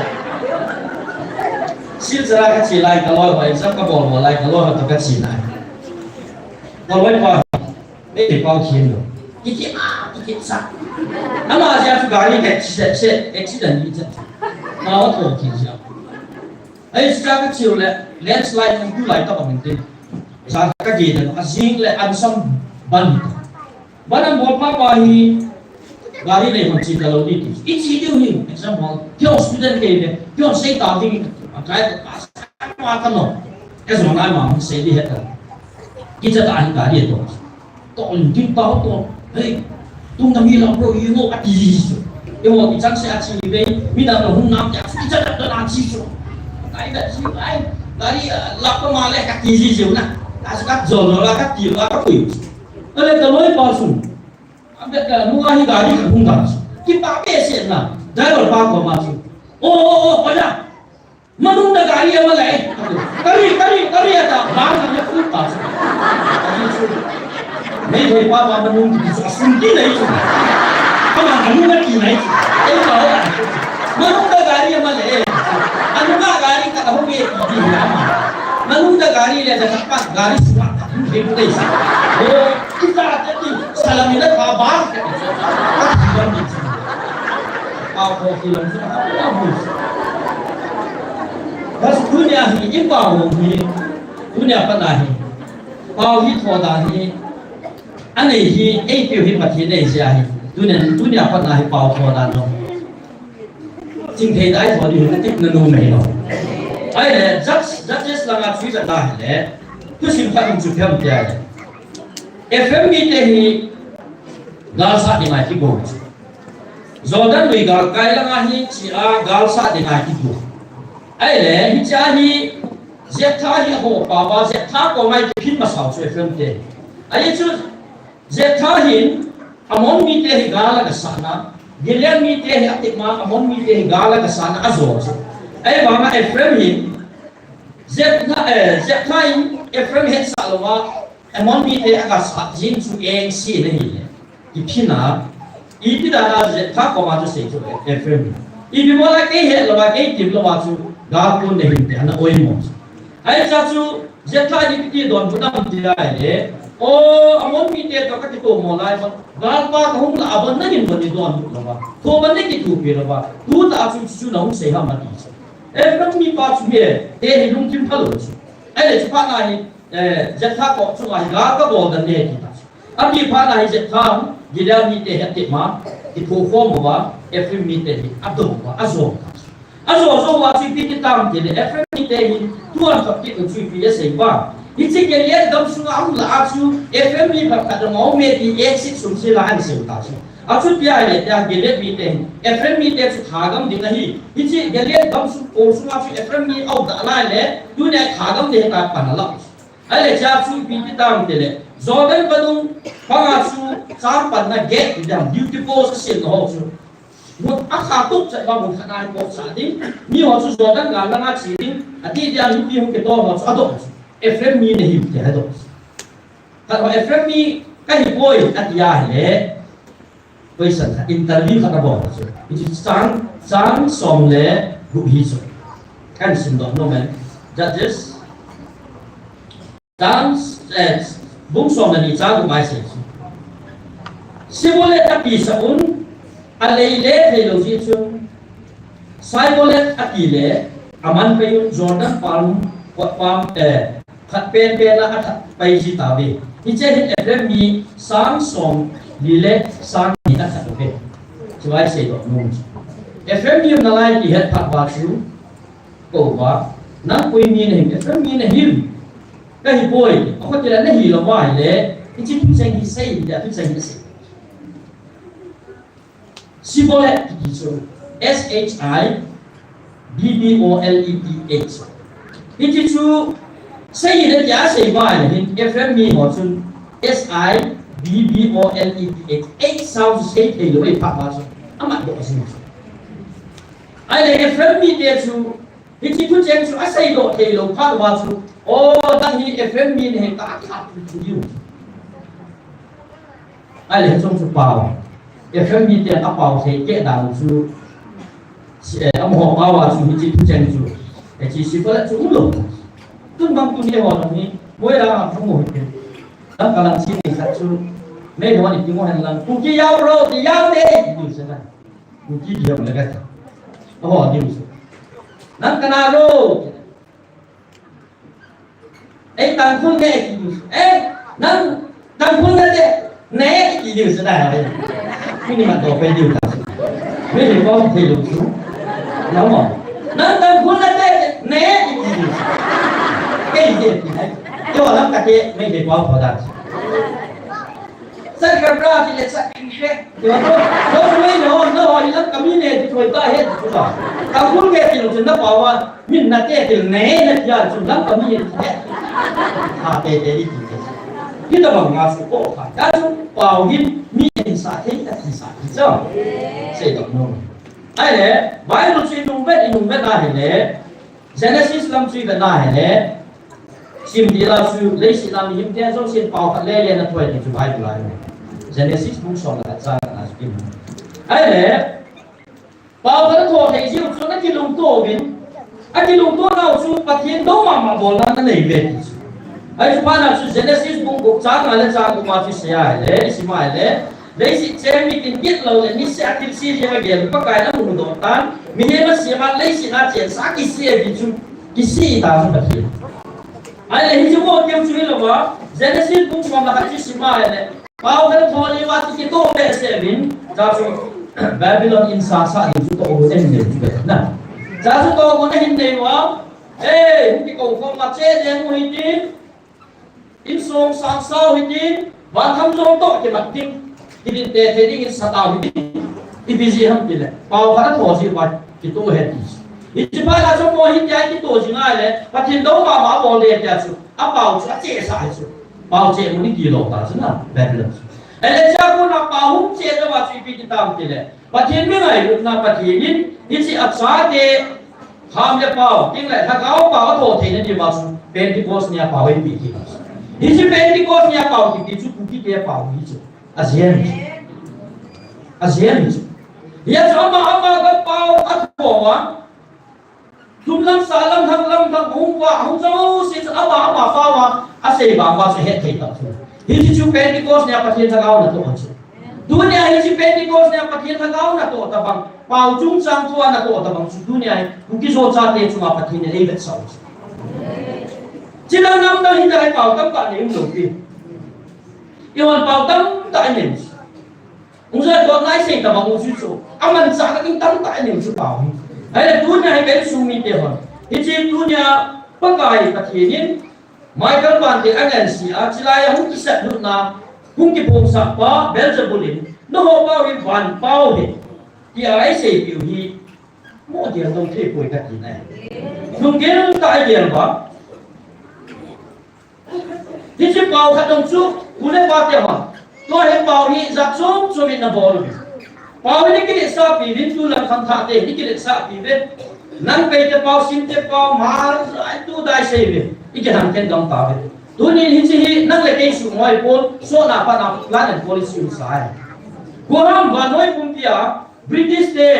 Silchar a ka che lai ka loi ho, exam ka bol ho lai ka loi ho toh ka che lai. Ka loi pa. Meitei Pau khen lou. Kiti a, kiti sa. Ama jeh chu gari ka accident, accident ni cha. Ma wa tho khin jeh. Ai, cha ka chiu le, landslide hung tu lai tabang in tin. Cha ka ge dan, a jing le an sam ban. Ban an bol pa pa hi, gari le hon chi ka lo ni ti. I chi diu hi, example, kei student kei le, kei sei ta ding, a kai ka pass, ma ka no. Ka jong nai ma, sei di he ta. Kicha ta hi gari to. To, lim tin tao to. Hei, tung ta mi lam pro yi ngo ati ji su. Ye mo ki chang se a chi ni bei, mi dang lo hung nam ya, ki cha da na chi su. Kai da chi ai, gari, ah, la pa ma le ka ti ji su na. Ka sa ka jo lo la ka ti la ka pui. Ale ka loi pa su. A be ka nu a hi gari ka hung da su. Ki pa be se na. Driver pa ko ma su. O, o, o, pa da. Manung da gari ama le. Kari, kari, kari ata, bang kami pun pa. Meitei pa pa manung ki su asun ki nai su. Kama manung na ki nai su. Ei pa ho. Manung da gari ama le. Anu ma gari ka ho ye ki di na. Manung da gari le da pa gari su ma. Ki ku dei su. O, kita ata ki salam ina pa bang. Ka ki bang ni su. Pa ko ki lam su. Ka su dunia hi, i Pau hi, dunia pat a hi. Pau hi tho dan hi, anei hi, eipeu hi Pathen nei jeh ahi. Dunia, dunia pat a hi Pau tho dan lo. Chingthei dai tho di hi, katit na nu mei lo. Ahile, judge, judges langa chu i vet na hile, thusim khat um chu phem tia le. Ephraim mite hi, gal sat ding a kigo. Jordan lui gal kai langa hi chi a gal sat ding a kigo. Ahile, hiche a hi Jephthah hi aho pa uva, Jephthah koma kiphin masa u chu Ephraim te. Ahi chu, Jephthah hin Ammon mite hi gal aga sat na, Gilead mite hi atep ma, Ammon mite hi gal aga sat na ajo chu. Ahivanga Ephraim hin, Jephthah, eh, Jephthah in Ephraim hetsah louva, Ammon mite aga sat jing chu engse na hile. Kiphin a, ipi dan a Jephthah koma chu sei chu Ephraim. Ipi bola kei het louva, kei tim louva chu gal kon na hinte ana oimo. Ahi cha chu Jephthah in ipi ti donbut am tia le. O, Ammon mite toh kakitomo lai uva. Galpa kahung lah a bon nangin bon nei donbut louva. Kho bon nei kithopi louva. Tuta chu chu nahung sei ham ati chu. Ephraim mipa chu mi te hi lungthim phalou chu. Ahile chu phat na hi, eh, Jephthah kom chunga hi gal kabol dan nei ti ta chu. Api phat na hi Jephthah, Gilead mite hi atep ma, kitho khom uva, Ephraim mite hi adou uva, ajo ta chu. Ajo jo uva chu ipi ti tam ti le, Ephraim mite hi tuan thot kit u chu ipi asei uva. Hiche Gilead gam sunga hung lah a chu, Ephraim mi phabep khat dang aume ti exit sung sela ahin sei u ta chu. Achuti ahile tia Gilead mite hin Ephraim mite chu thagam ding ahi. Hiche Gilead gamsung kol sunga chu Ephraim mi aum ta lai le, tunia thagam ding ahi tia pan ala. Ahile chea chu ipi ti tam tile, Jordan vadung panga chu cham panna gate ti ding, beauty post asemna ho chu. Mun akha tup chet uva mun khat a hi pohsah ding. Mi ho chu Jordan gal langa che ding. Ati dia mipi hung kitol ho chu adoh chu. Ephraim mi nahi ti adoh chu. Khat ho Ephraim mi kahi poi ati ahile. Question khat, interview khat abol chu. Hichu chang, chang som le gup hi chu. Kahin simdoh nom e. Judges. Chang, eh, bung som le ni chang gup a isei chu. Shibboleth api sah un, alei le theilou jeh chun, Shibboleth ati le, aman pai un Jordan pam, pam, eh, khat penpen a athat pai ji tauve. Hiche hin Ephraim mi sang som li le sang ni athat uve. Chu a iseidoh nom chu. Ephraim mi nalai ti het phat uva chu, kou uva, nang koi mi nahim, Ephraim mi nahim. Kahi poi, akhoh tile nahi lou uva ahile, hiche thucheng hi sei, hitia thucheng hi sei. Shibboleth kiti chu, S H I B B O L E T H. Hiche chu, sei le tia sei uva ahile hin, Ephraim mi ho chun, S I B B O L E T H. H sound chu sei thei lou, ei phat uva chu. Amat doh jing chu. Ahile Ephraim mite chu, hiche thucheng chu aseidoh thei lou phat uva chu, o, nang hi Ephraim mi nahi tia athat thei diu. Ahile hiche chu pao. Ephraim mite apao thei keh dan chu, si, eh, amaho pao a chu hiche thucheng chu, eh, hiche Shibboleth chu umlou. Tun bang tuni ho lang hi, Moirang a hung u hite. Lamka lang chini khat chu, Meitei ho ni ti mo hen lang, Kuki yao ro, ti yao de, ti diu se na. Kuki ti yao le ka ta. Aho diu se. Nang kana ro. Ei, Tangkhul ne, ti diu. Ei, nang Tangkhul nate, ne, ti diu se da. Mini ma to pe diu ta. Mini ko pe diu su. Na mo. Nang Tangkhul nate, ne, ti diu. Ke ti ne. Yo lam ka te, me de ko ko da. Sa ka bra ti le sa ki she. Yo no, no, no, no, lam ka mi ne ti ko ta he ti ko. Tangkhul ke ti lo se na pa wa. Min nate til ne, na tia chu lam ka mi he. Ha te te di ti te. Hitabang nga chu ko kha. Tia chu pao hin mi in sa thei, ati sa thei chu. Seidoh nom. Ahile, Bible chu i nung vet, i nung vet ahile, Genesis lam chu i vet ahile, sim ti la chu, leiset a mihem te jong sin pao khat le le na thoi ti chu Bible a. Genesis bung som le khat chang khat na chu i mu. Ahile, Pao khat atho thei jeh u chun akilungto uvin, akilungto nau chu Pathen dou mama bolna anei uve ti chu. Ahi chu phat na chu Genesis bung gup chang nga le chang gup ma chu isei ahile, isim ahile, leiset cheng mitin gitlou le niseh a thilse jeng a gel Pakai in amudoh tan, mihem asem a leiset a chengsa kisih e ti chu, kisih ta chu Pathen. Ahile hichu mo keu chu hilouva, Genesis bung som le khat chu isim ahile, Pao khat atho leuva chu kitoh behseh uvin, chua chu Babylon in sasa ding chu tohgon ahin nei chu ve na. Chua chu tohgon ahin nei uva, eh, hung kikou khom uva che ding u hitin, insung sangsau hitin, vangam jong toh kimat ding, kidinte thei dingin sat u hitin, ipi jeh ham tile, pao khat atho jeh uva kitoh ahi ti. Hiche phat a chu mo hitia kitoh jing ahile, Pathen dou mama abol ding tia chu, apao chu achesa ahi chu. Pao cheh mun i tilou ta chu na, Babylon chu. Ahile chua kona pao hung cheh uva chu ipi ti tam tile, Pathen mi ngailutna Pathen in, hiche achate, ham le pao, ting le lhagao pao atho theina diuva chu, Pentecost nia pao eipeh kit u chu. Hiche Pentecost nia pao kiti chu, Kuki te pao hi chu. Ajen hi chu. Ajen hi chu. Hia chu ama, ama gam pao atho uva. Thum lam, sah lam, thang lam, thang hung uva, hung jouse chu ama, ama pao a, asei vang uva chu het thei tah chu. Hiche chu Pentecost nia Pathen lhagao natoh chu. Tunia hiche Pentecost nia Pathen lhagao natoh tabang, pao chungchang thua natoh tabang chu tunia hi, Kuki jo chate chunga Pathen in eivetsah u chu. Chule namdang hita lai pao tamtah nei um lou pi. Eihon pao tamtah inei u chu. Hung joi dot nai sei tabang u chu chu. Amanchah na ding tamtah inei u chu pao hi. Ahile tunia hi ka insung mite hon. Hiche tunia Pakai Pathen in Michael Van te angansea, chulai a hung kiseplutna, hung kiphonsah pa Beelzebul in, nangho pau hi van pau ahi, tia isei piu hi, mo dia dong thei poi kati nai. Lunggel tah a igel uva. Hiche pau khat dong chu, u le pa te ho. Tua hi pau hi jat chom chom in nabol uve. Pau hi nikiletsah pi uvin, tulang khangthah te nikiletsah pi uve. Nang pei te pau, sim te pau, mar, ai tu dai sei uve. Ikihang khen dong ta uve. Tunin hiche hi nang le kei sung hoi pon, sona pana plan and policy um sai. Guam vannoi pumpi a, British te,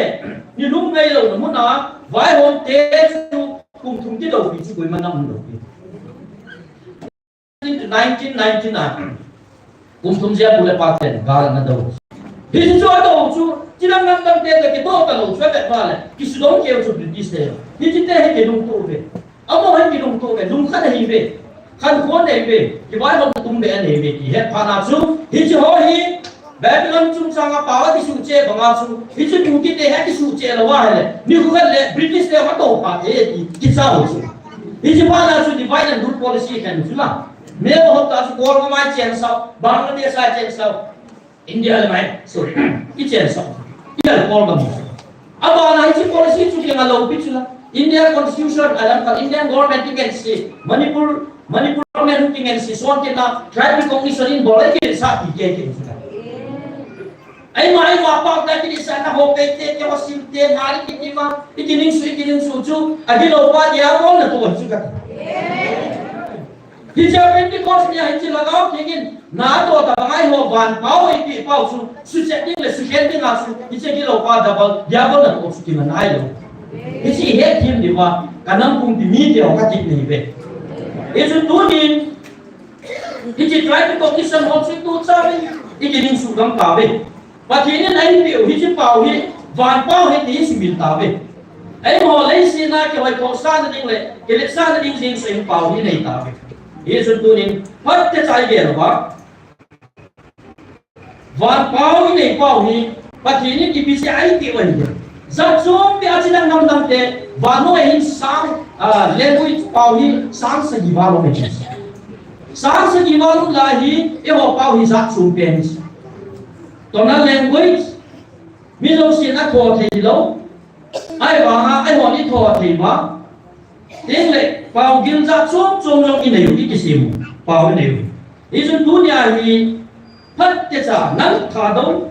ni lum ngai lou na mun a, vaihom te chu kum thum kidou pi chu koima na um lou pi. Nineteen ninety-nine. Kum thum jia pu le pa ten gal ana dou. Hichu adou chu, chilang ngam dang te te kidou ta lou chu avet uva le, kisudong keu chu British te. Hiche te hi kilungto uve. Amaho hi kilungto uve, lungkhat ahi uve. Khankhon ahi uve. Kivaihom tum be ahi uve, ti het phat na chu. Hiche ho hi, Babylon chungchang a pau akisuhcheh banga chu, hiche Kuki te hi akisuhcheh lou ahile, nikho khat le British te atou pha thei ti kicha u chu. Hiche phat na chu divide and rule policy khen chu la. Meo hop ta chu Kol gam a ichen sau, Bangladesh a ichen sau, India le mai, sorry, ichen sau. India le Kol gam. Abana hiche policy chu kinga lou pi chu la. India Constitution, alam kal Indian government against Manipur Manipur government hung kingaisih son kit na, tribe recognition in bol a ikiletsah pi kei kei chu. Eima, eima pau ta kiletsahna ho pei te, kei ho sim te, nga le kiti ma, ikiningsuh, ikiningsuh chu, agilou pa diabol natoh chu kati. Hiche Pentecost nia hiche Lhagao Theng in, natoh ta bang a eiho van pau eipeh pau chu, suchet ding le sukhen ding a chu, hiche gilou pa diabol, diabol natoh chu kinga nai lou. Hiche ihet them diu va, ka nam pumpi mite ho kati nahi uve. Hichu tunin, hiche tribe recognition ho chu tu cha uve, ikiningsuh gam tauve. Pathen in eipeh u hiche pau hi, van pau ahi ti isumil tauve. Eiho leiset a kihoi tohsahna ding le, kiletsahna ding jeng sung pau hi nei tauve. Hichu tunin, phat techa igel uva. Van pau inei pau hi, Pathen in ipi jeh a eipeh u ahi. Jat chom peh a chilang ngam dang te, vannoi a hin sang, ah, language pau hi sang sagi val um ahi. Sang sagi val um lai hi, eiho pau hi jat chom peh ahi. Tonal language, mi jousen atho thei lou. Ahivanga, eihon itho thei uva. Tin le, pau gil jat chom chom jong inei u, ikisem u, pau inei u. Hichun tunia hi, phat techa, nang Thadou,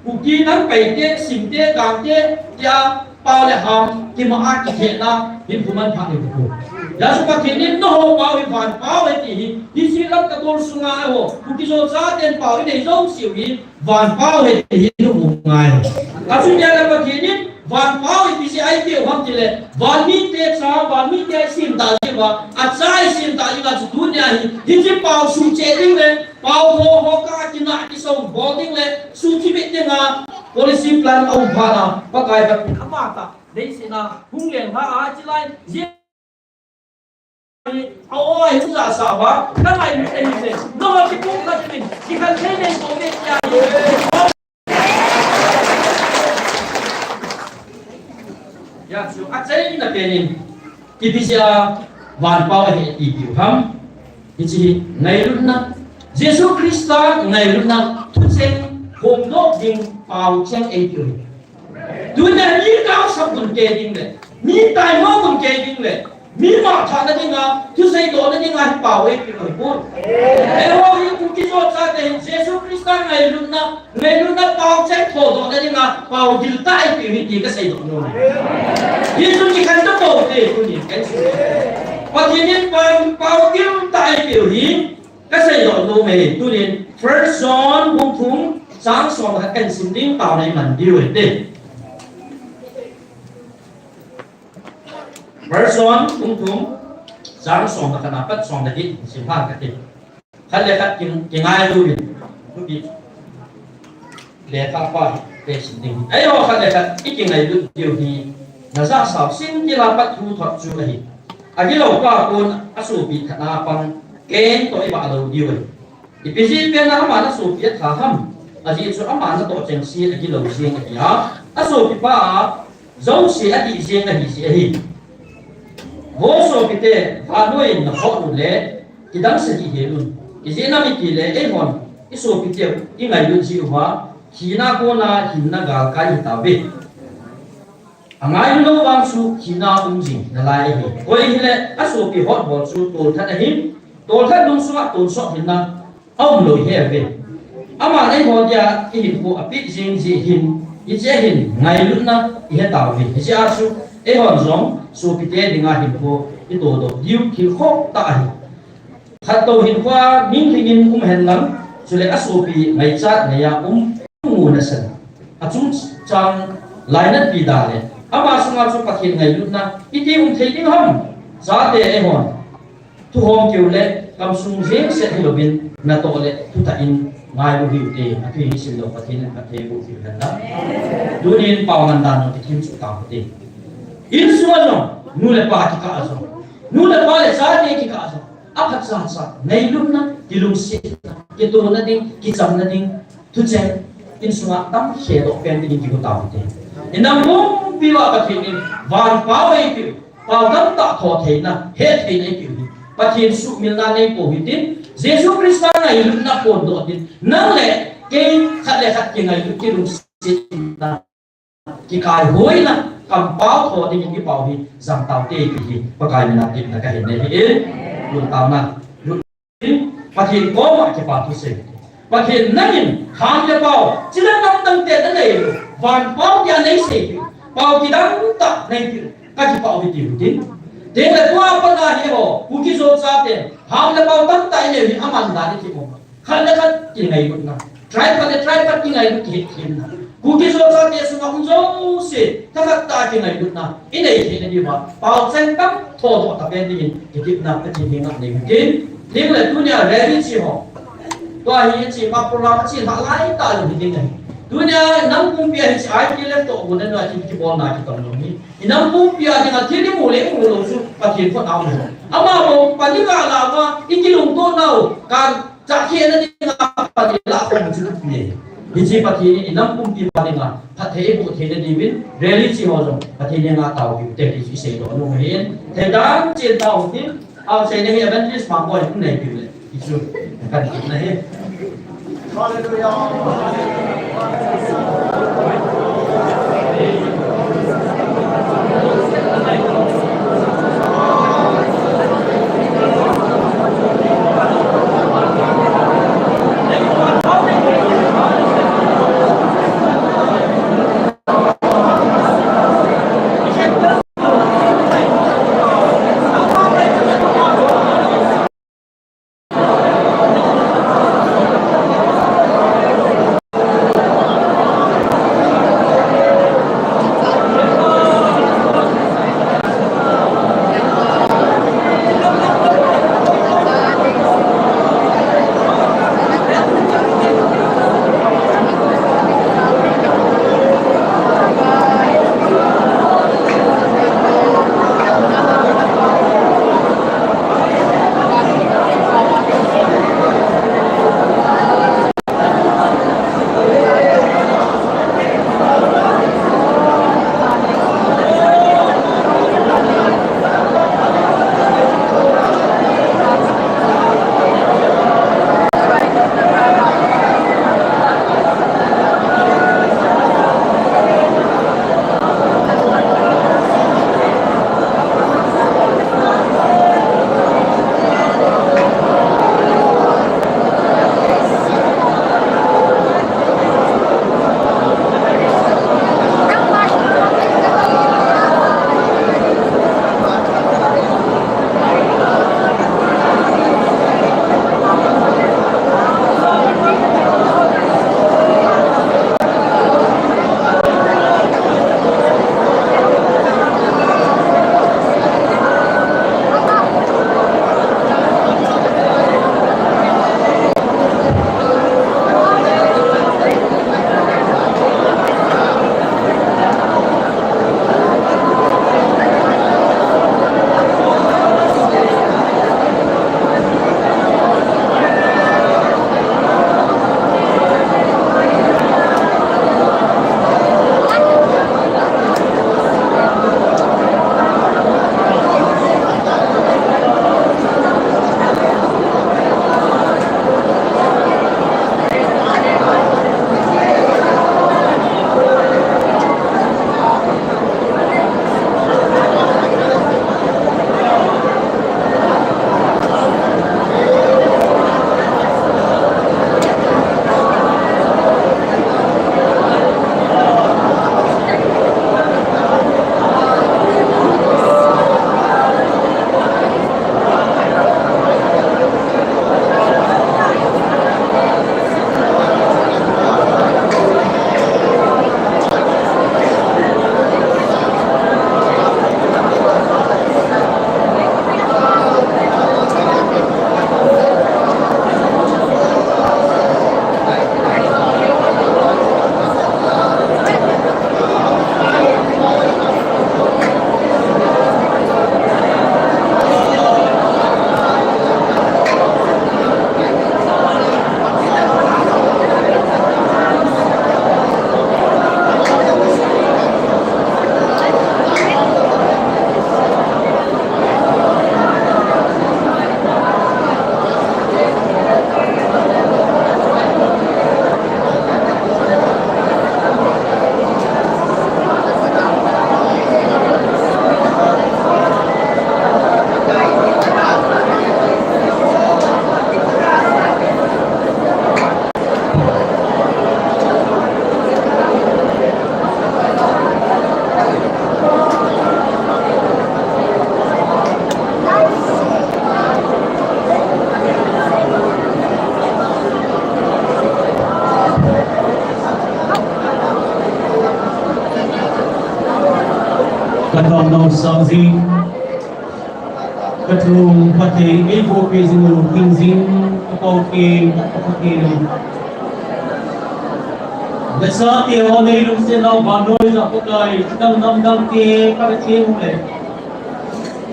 Kuki, nang Paite, Simte, Gangte, tia, pau le ham, kima a kithehna, hin phuman pha nei u. Hijeh chun Pathen in nangho pau hi van pau ahi ti hi, hiche Lamka dol sunga eiho, Kuki Zo chaten pau inei jouse u hi, van pau ahi ti hi namu ngai. Achuti le Pathen in van pau hi ipi jeh a eipeh u ham tile, van mite cha, van mite a isim tah jeh uva, acha isim tah jeh uva chu tunia hi, hiche pau suhcheh ding le, pau ho, ho ka kinah kisou bol ding le, suhcheh bit dinga, policy plan aum phat na, Pakai Pathen ama tah, leiset a, hung leng lha a, chilai, jeh A o a hi jasa uva, ka ngai mi te hi se. No ha ki pung ka tin, ki kan thei nei ko ve tia hi. Ya chu achaina penin, ipi jeh a van pau ahi ti piu ham. Hiche hi ngailutna, Jesu Christa ngailutna, thucheng, hom doh ding pau cheng ei piu hi. Tunia mi kaosap gun kei ding le, mi taimo gun kei ding le, mi mangthahna dinga, thusei dohna dinga hi pau eipeh u ahi poi. Eiho hi Kuki Zo chate hin Jesu Christa ngailutna, ngailutna pau cheng thodohna dinga, pau gil tah eipeh u ahi ti kasei doh nom e. Hichun ikhen to to te tunin kasei. Pathen in pau, pau gil tah eipeh u ahi. Kasei doh nom e, tunin First John bung thum chang som le khat kahin sim ding, taona iman diu ahi te. First John bung thum chang som le khat na pat som le get sim pha kate. Khat le khat kin, kingai luvin. Tupi. Lekha pa hi, te sim ding. Eiho khat le khat, ikingailut diu hi, najah sau singkila pat thu thot chu ahi. Agilou pa kon, asopi khat na pang, Cain toh ivah lou diu ahi. Ipi jeh pen a aman asopi atha ham, ajeh chu aman natoh chengse agilou jeng ahi a, asopi pa a, jouse adih jeng ahi jeh ahi. Vo sopite, vannoi in nakhoh u le, kidang sah dih hel un. Ijeh inem itile, eihon, isopi teu, ingailut jiu va, Thina kona hinna galkai ahitauve. Angailu lou vang chu thina um jing nalai ahi. Koi hile asopi hotbol chu tolthat ahin, tolthat lung sunga tonsot hinna aum lou ahi ve. Aman eiho dia ihinkho apeh jing jeh hin, hiche hin ngailutna ihetauve. Hiche a chu eihon jong sopite dinga hinkho itodoh diu thil khoh tah ahi. Khattou hinkhoa ninglhingin um henlang, chule asopi ngaichat neiya um, mu nasan. Achungchang lainatpi da le ama sunga chu Pathen ngailutna iti um thei ding ham? Chate eihon thuhom keu le kamsung jengset hilouvin natoh le thutah in ngailu hiute. Athu hi simlou Pathen in phatthei boh piu hen lang. Tunin pao man dan jong kithemchu taute. Insunga jong nu le pa kikah a jong, nu le pa le chate kikah a jong aphatcha cha ngailutna, kilungsetna, kitohna ding, kichamna ding thucheng insunga tamkhe doh pen dingin kigo taute. Inam pumpi uva Pathen in van pao eipeu, pao tamtah tho theina, he theina eipeu hi Pathen suhmilna neipou hitin, Jesu Christa ngailutna phondoh tin, nang le kei khat le khat kingailut, kilungsetna, kikaihoina, kampao tho dingin ipao hi jang taute ti hi Pakai mina tepna kahin nei ahi. Lungtaona, Pathen koma kipa thusei. Pathen nangin ham le pao, chidang dang dang te nanei lou, van pao tia neisei, pao kidang tah neipeu, kakipah uve tiu hitin. Tengle tua pat a hi ho, Kuki-Zo chaten ham le pao tamtah inei u hi aman dan iti um a, khat le khat kingailutna, tribe khat le tribe khat kingailut, kihetthenna, Kuki-Zo chate sunga um jouse thakhat tah a kingailutna inei theina diuva, paocheng tam thodoh tapen dingin kitepna Pathen henga nei utin. Tengle tunia rally chi ho, tua hi chi pa program chi lhalai talou hitin ahi. Tunia nam pumpia hiche I T L F toh guna nua kibolna kitom lou hi, inam pumpia dinga thil imu le imu lou chu Pathen khut a um ahi. Amavang paniga lama ikilungtoh nau kan chahkhehna dinga Pathen lah khom chu thupi ahi. Hiche Pathen in inam pumpi pa dinga phatthei eiboh theina diuvin rally chi ho jong Pathen henga taopiu te ti chu iseidoh nom ahin. Thei dan chen tautin, aw, seina hi Evangelist Mangboi in nei piu le, ti chu kan kit na hi. Ka taonau sang jing, ka thu phatthei eiboh peh jing u, king jing, ka pau king, ka pau king. Nasatah a nei lungset nau vannoi jong Pakai, chidang namdang te, ka ve thei u le.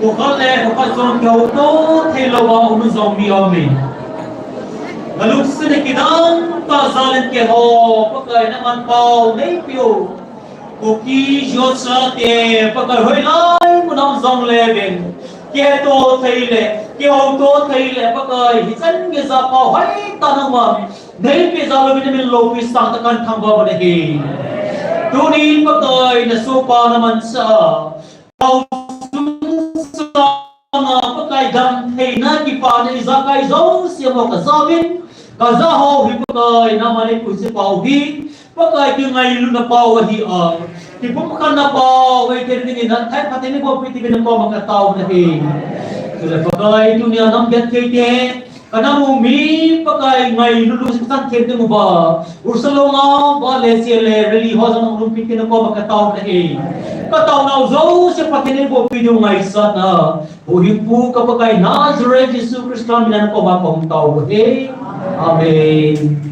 Kho khat le kho khat jong kihouto thei louva um jong mi aum e. Ka lungset a kidang tah jal in keiho, Pakai, na manpau nei peh u. Kuki Zo chate, Pakai, hoilai mun a um jongle vin, kihetto thei le, kihouto thei le, Pakai, hichan geiya pau hoitah nangman nei peh jal uvin, na min loupina sangtah a kahin thangvah u ahi. Tunin, Pakai, na sohpa na manchah a, pau sung sanga, Pakai, damtheina kipana ijakai jouse mo ka jaovin, ka jaho hi, Pakai, na mani pusi pau hi, Pakai, kingailutna pau ahi a, kipumkhatna pau ahi thei dingin, na thai phatthei nei boh peh uvin na koma ka tao u ahi. Chule, Pakai, tunia nam gentheite, ka nam u mi, Pakai, ngailut lungset kasan thei ding uva, Ursalong a, va le sia le, rally ho jong nang umpi uvin na koma ka tao u ahi. Ka taonau jouse phatthei nei boh peh diu ngaisang a, Huhhingpu ka Pakai Nazareth Jesu Christa min a na koma kahung tao u ahi. Amen.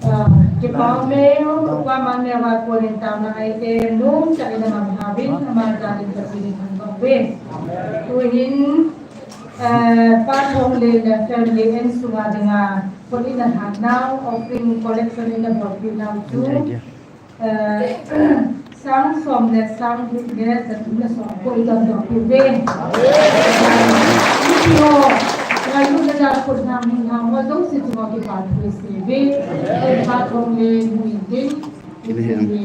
Ah, kipa um e, kuva man neo a konin taona a ite nomtah in amang hauvin, ama jal in Pathen in thangvah uve. Tuhin, ah, Pa Thonglin le family in sunga dinga, koi in a hatnau, offering collection in a bolpeh nau chu, eh, sang som le sang gup le jathum le som koi dondoh peh uve. Mipi ho, ngailutna jal khut hang hing hang ho jouse chunga kipa thu isei uve. Pa Thonglin mu in tin, isei uve.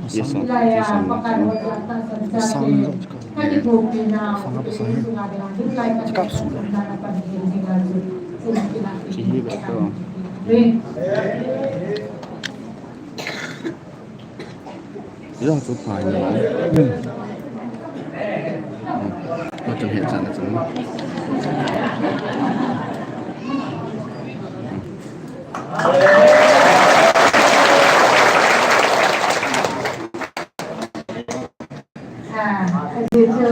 Hilai a Pakai ho jal tahsan chate, ka kithopina, Pathen sunga dinga, hilai ka tahsan na na pan hin dinga chu, chu na kila peh uve. Jong chu pha ni. Hmm. Hmm. Ko chun he chan na chun. Ah, aji chu.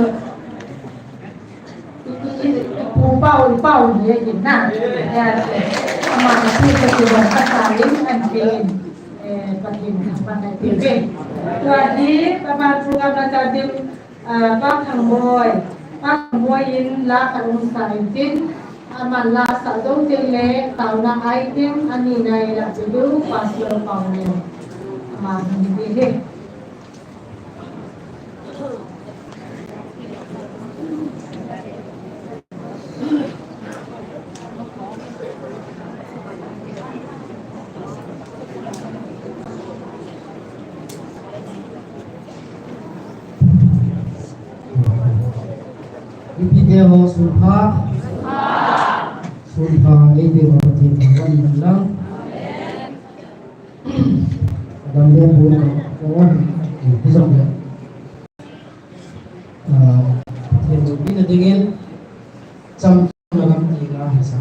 I, i, i, pu pau, i pau ni ahi na. Ya, ama ni pu ka ti bang ka sa in an pe in. Eh, Pathen thangvah na pe pe. Tua hi, ama program na ta ding, ah, Pa Thangboi. Pa Thangboi in la ka um sa in tin. Ama la sa jong tin le, taona a i tin, ani na i la pe diu, Pastor Paul le. Ama ni di he. Mipite ho sunpha. Sunpha, eipeuva Pathen thangvah in lang. Adam le pu ka, ka wan, eh, hijong le. Ah, Pathen loupina dingin, cham cham na lam ti la hisa.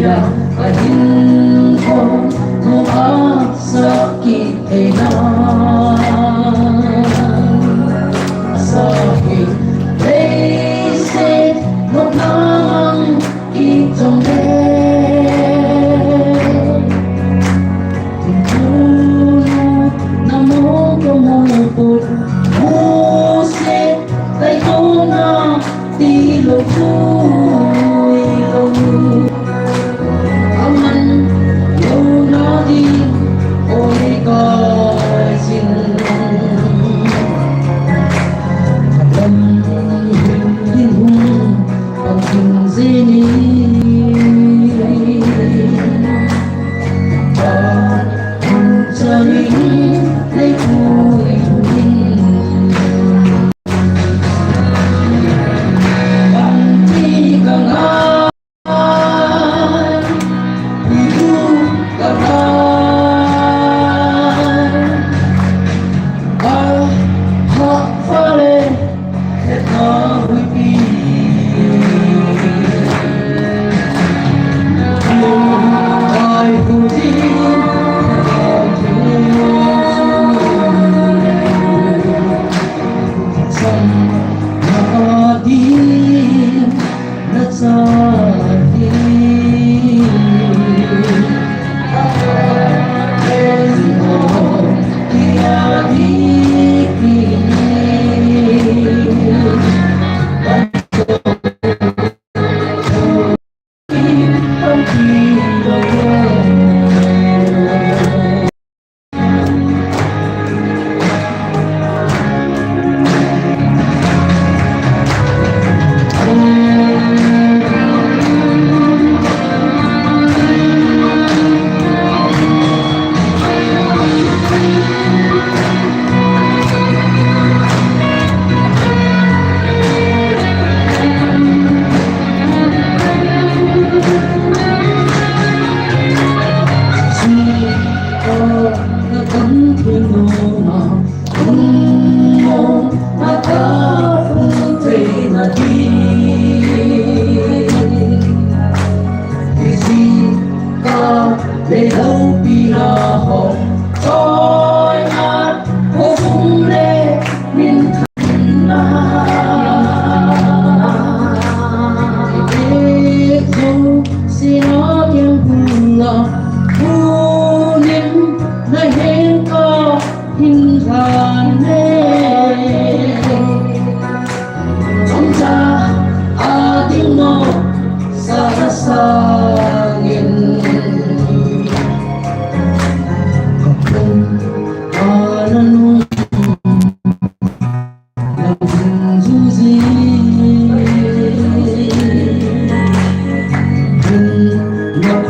Ahin ko no asa ki te na sa ki te se no nang ki tong de. Namo ko mo put mo se tai ko na ti lo tu lo. Aman lo na di oi ka sin. Lam hin hin hung.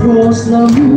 Cross lam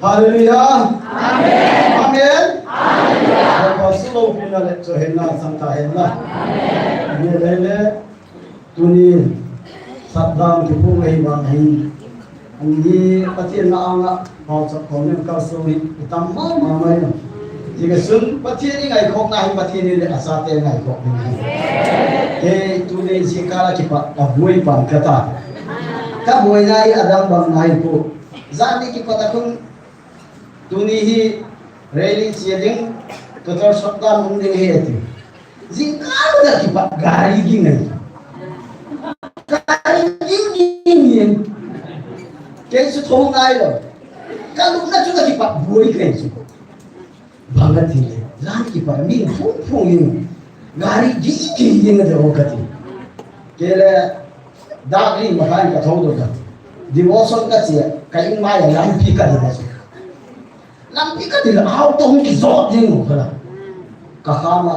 Hallelujah. Amen. Amen. Hallelujah. Sulou pina le cho henna sangta henna. Amen. Tuni satdam kiphong ahi vang hin, ani Pathen na anga pauchap khom nen kalson hi itam mama mai. Ti ka sun, Pathen i ngaikhokna hi Pathen in le achate ngaikhok ding ahi. Kei tuni jingkah a kipat a buai pan ka ta. Ka buaina hi adang bang nahi poi. Jan ni kipat a khun tuni hi rally chia ding, total shutdown um ding ahi ati. Jingkah a kipat gari ging ahi. Gari ging ging. Kei chu thou ngai lou. Ka lupna chu ka kipat buai kei chu. Bang ka ti le, jan kipat a mi phung phung in, gari ging ging ging a deu ka ti. Kei le, dak li ma khan ka thou doh ka. Devotion ka chia, ka in mai a lampi ka ding a chu. Lampi ka ding a, auto hung kijot ding u ka la. Ka kham a,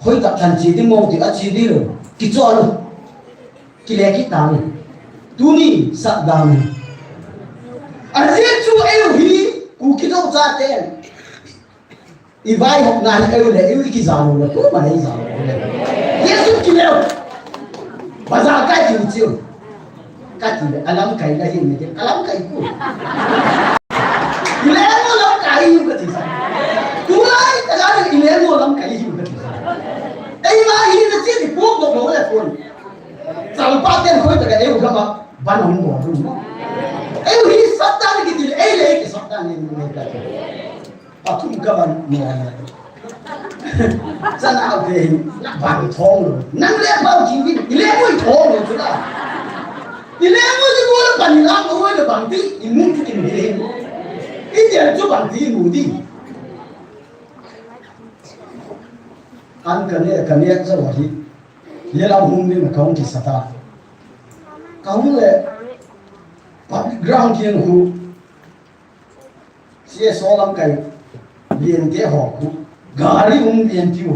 Hoitah tah in che ding mo ti, ache ding lou. Kichol lou. Kile kit tan. Tuni shutdown. Ajeh chu eiho hi Kuki Zo chaten i vaihopna hi eiho le eiho i kijam lou le, koima le i jam lou le. Jesu kile lou. Bazar kai ti u chiu. Ka ti le, alamkai la hin ne, alamkai ku. I lengmo lamkai hi ka ti sa. Tulai tah a i lengmo lamkai hi ka ti sa. Eima hi na chi ni pok dok lo le kon. Chalpa ten khoi tah a eiho gam a ban hung bol u mo. Eiho hi Satan kiti le, ei le ei ki Satan ni ni ka ti. Pathum ka ban mo na. Chana ve na bang thong lou. Nang le bang ki vin. I le mo i thong lou chu la. I le mo i mo la ban i la mo le bang ti i mu chu i mu le. I dia chu bang ti i mu di. An ka ne ka ne cha wa hi. Ye la hung ni na ka hung ki sa ta. Ka hung le public ground hi hung. C S O lamkai lien te ho khu. Gari hung lien tiu.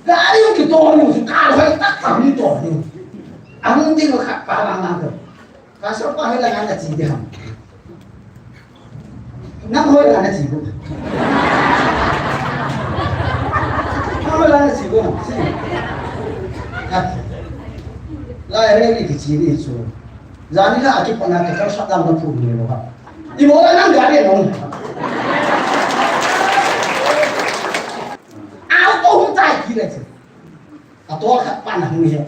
Gari hung kitol u chu kal hoi tah tah hung tol u. Ahung ding khat pa lang lang ko. Pastor pa hoi lang ana chi ding ham. Nang hoi lang ana chi ko. Nang hoi lang ana chi ko. Chi. Lai re ni ki chi ni chu. Jani la aki pana ka kar sa dam na phu ni lo ha. I mo la nang gari no. Au to hung tai ki le che. A to khat pa na hung he.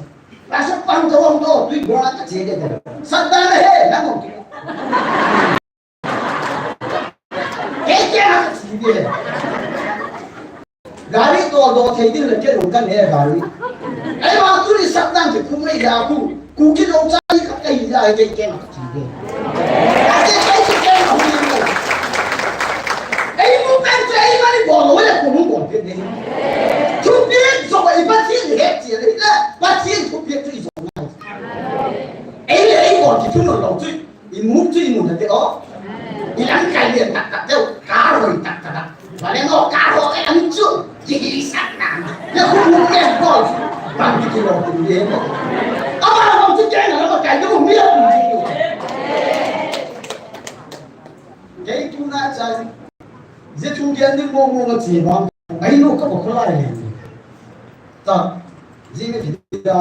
La sa pa hung to hung to, tui bo la ka che de de. Sa da na he, na mo ki. Kei kei a ka chi de. Gari tol doh thei ding le kei lung ka ne gari. Eima tuni Satan kikhum mai a khu, Kuki Zo cha hi khat kahi a, kei kei a ka chi de. A kei kei kei kei a hung de. Ei mu kan chu eima ni bol lou le khu mu bol de de. Thupi zo ei Pathen het chi le, Pathen thupi chu i zo ngai. Ei le ei bol ki thu lou lou chu. I mu chu i mu na te o. I lamkai lien tak tak te o. Ka roi tak tak tak. Ba le no ka ro e an chu. Ki hi sak na. Ya khu mu ke ko. Bang ki lo ku ye ko. Ama lo chu ke na lo kai ko mi ya ku ji ku. Kei tu na cha. Je tu ke ni mo mo na chi ba. Ai no ka ko ko lai le. Ta. Ji me ki da.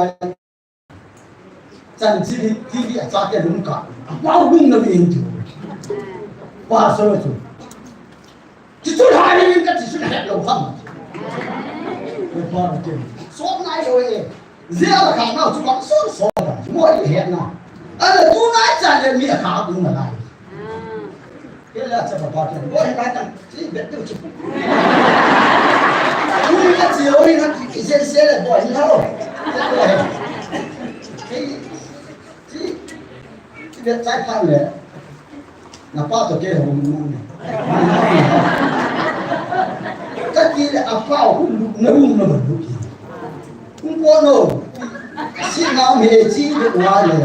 Chan chi ni T V a chate lung ka. A pau lung na vin chu. Pa so chu. Chi chu hai ni ka chi su na het lo ham. Ko pa ke. So nai lo e. Zia la ka na chu ka so so da. Mo i het na. Ala tu nai cha le mi ka bu na lai. Kei la cha papa kei. Boi na tang, chi bet tu chi. Ui na chi, ui na chi, ki sen se le boi na lo. Kei, chi, chi bet chai pan le. Na pa to kei ho mu ne. Ka ti le a pa hu na hu na ma lu ki. Hung pon o. Si na um he chi de wa le.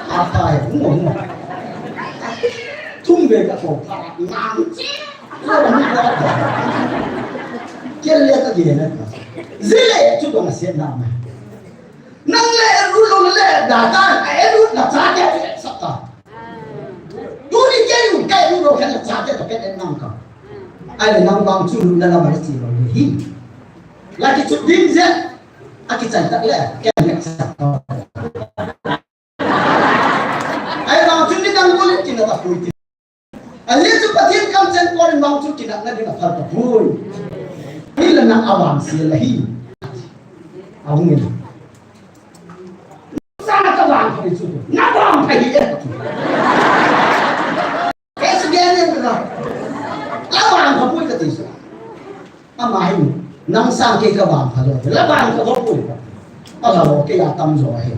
A pa he hung hung. Thum ve ka ko pa nang chi. Ko hung ko. Kel le ka ge na. Zile chu dong se na ma. Nang le ru lo le da ta a ru na cha ke sa ta. Tuni kei u, kei u lo kei la cha te to kei nang ka. Ai le nang bang chu lu na la ma chi lo ni hi. La ki chu din je. A ki chan tak le, kei ne sa. Ai bang chu ni dang ko le ki na ta pui ti. A le chu Pathen kam chen ko le bang chu kinahna ding a phal tapoi. Hinla nang avangse la hi. Ahung in. Sa na kavang pha chu. Na vang pha hi e. Kei sugel e ka. La vang pha poi kati chu. Ama hin, nang sang kei kavang pha lou. La vang pha lou poi. Pha lou kei a tamjo ahi.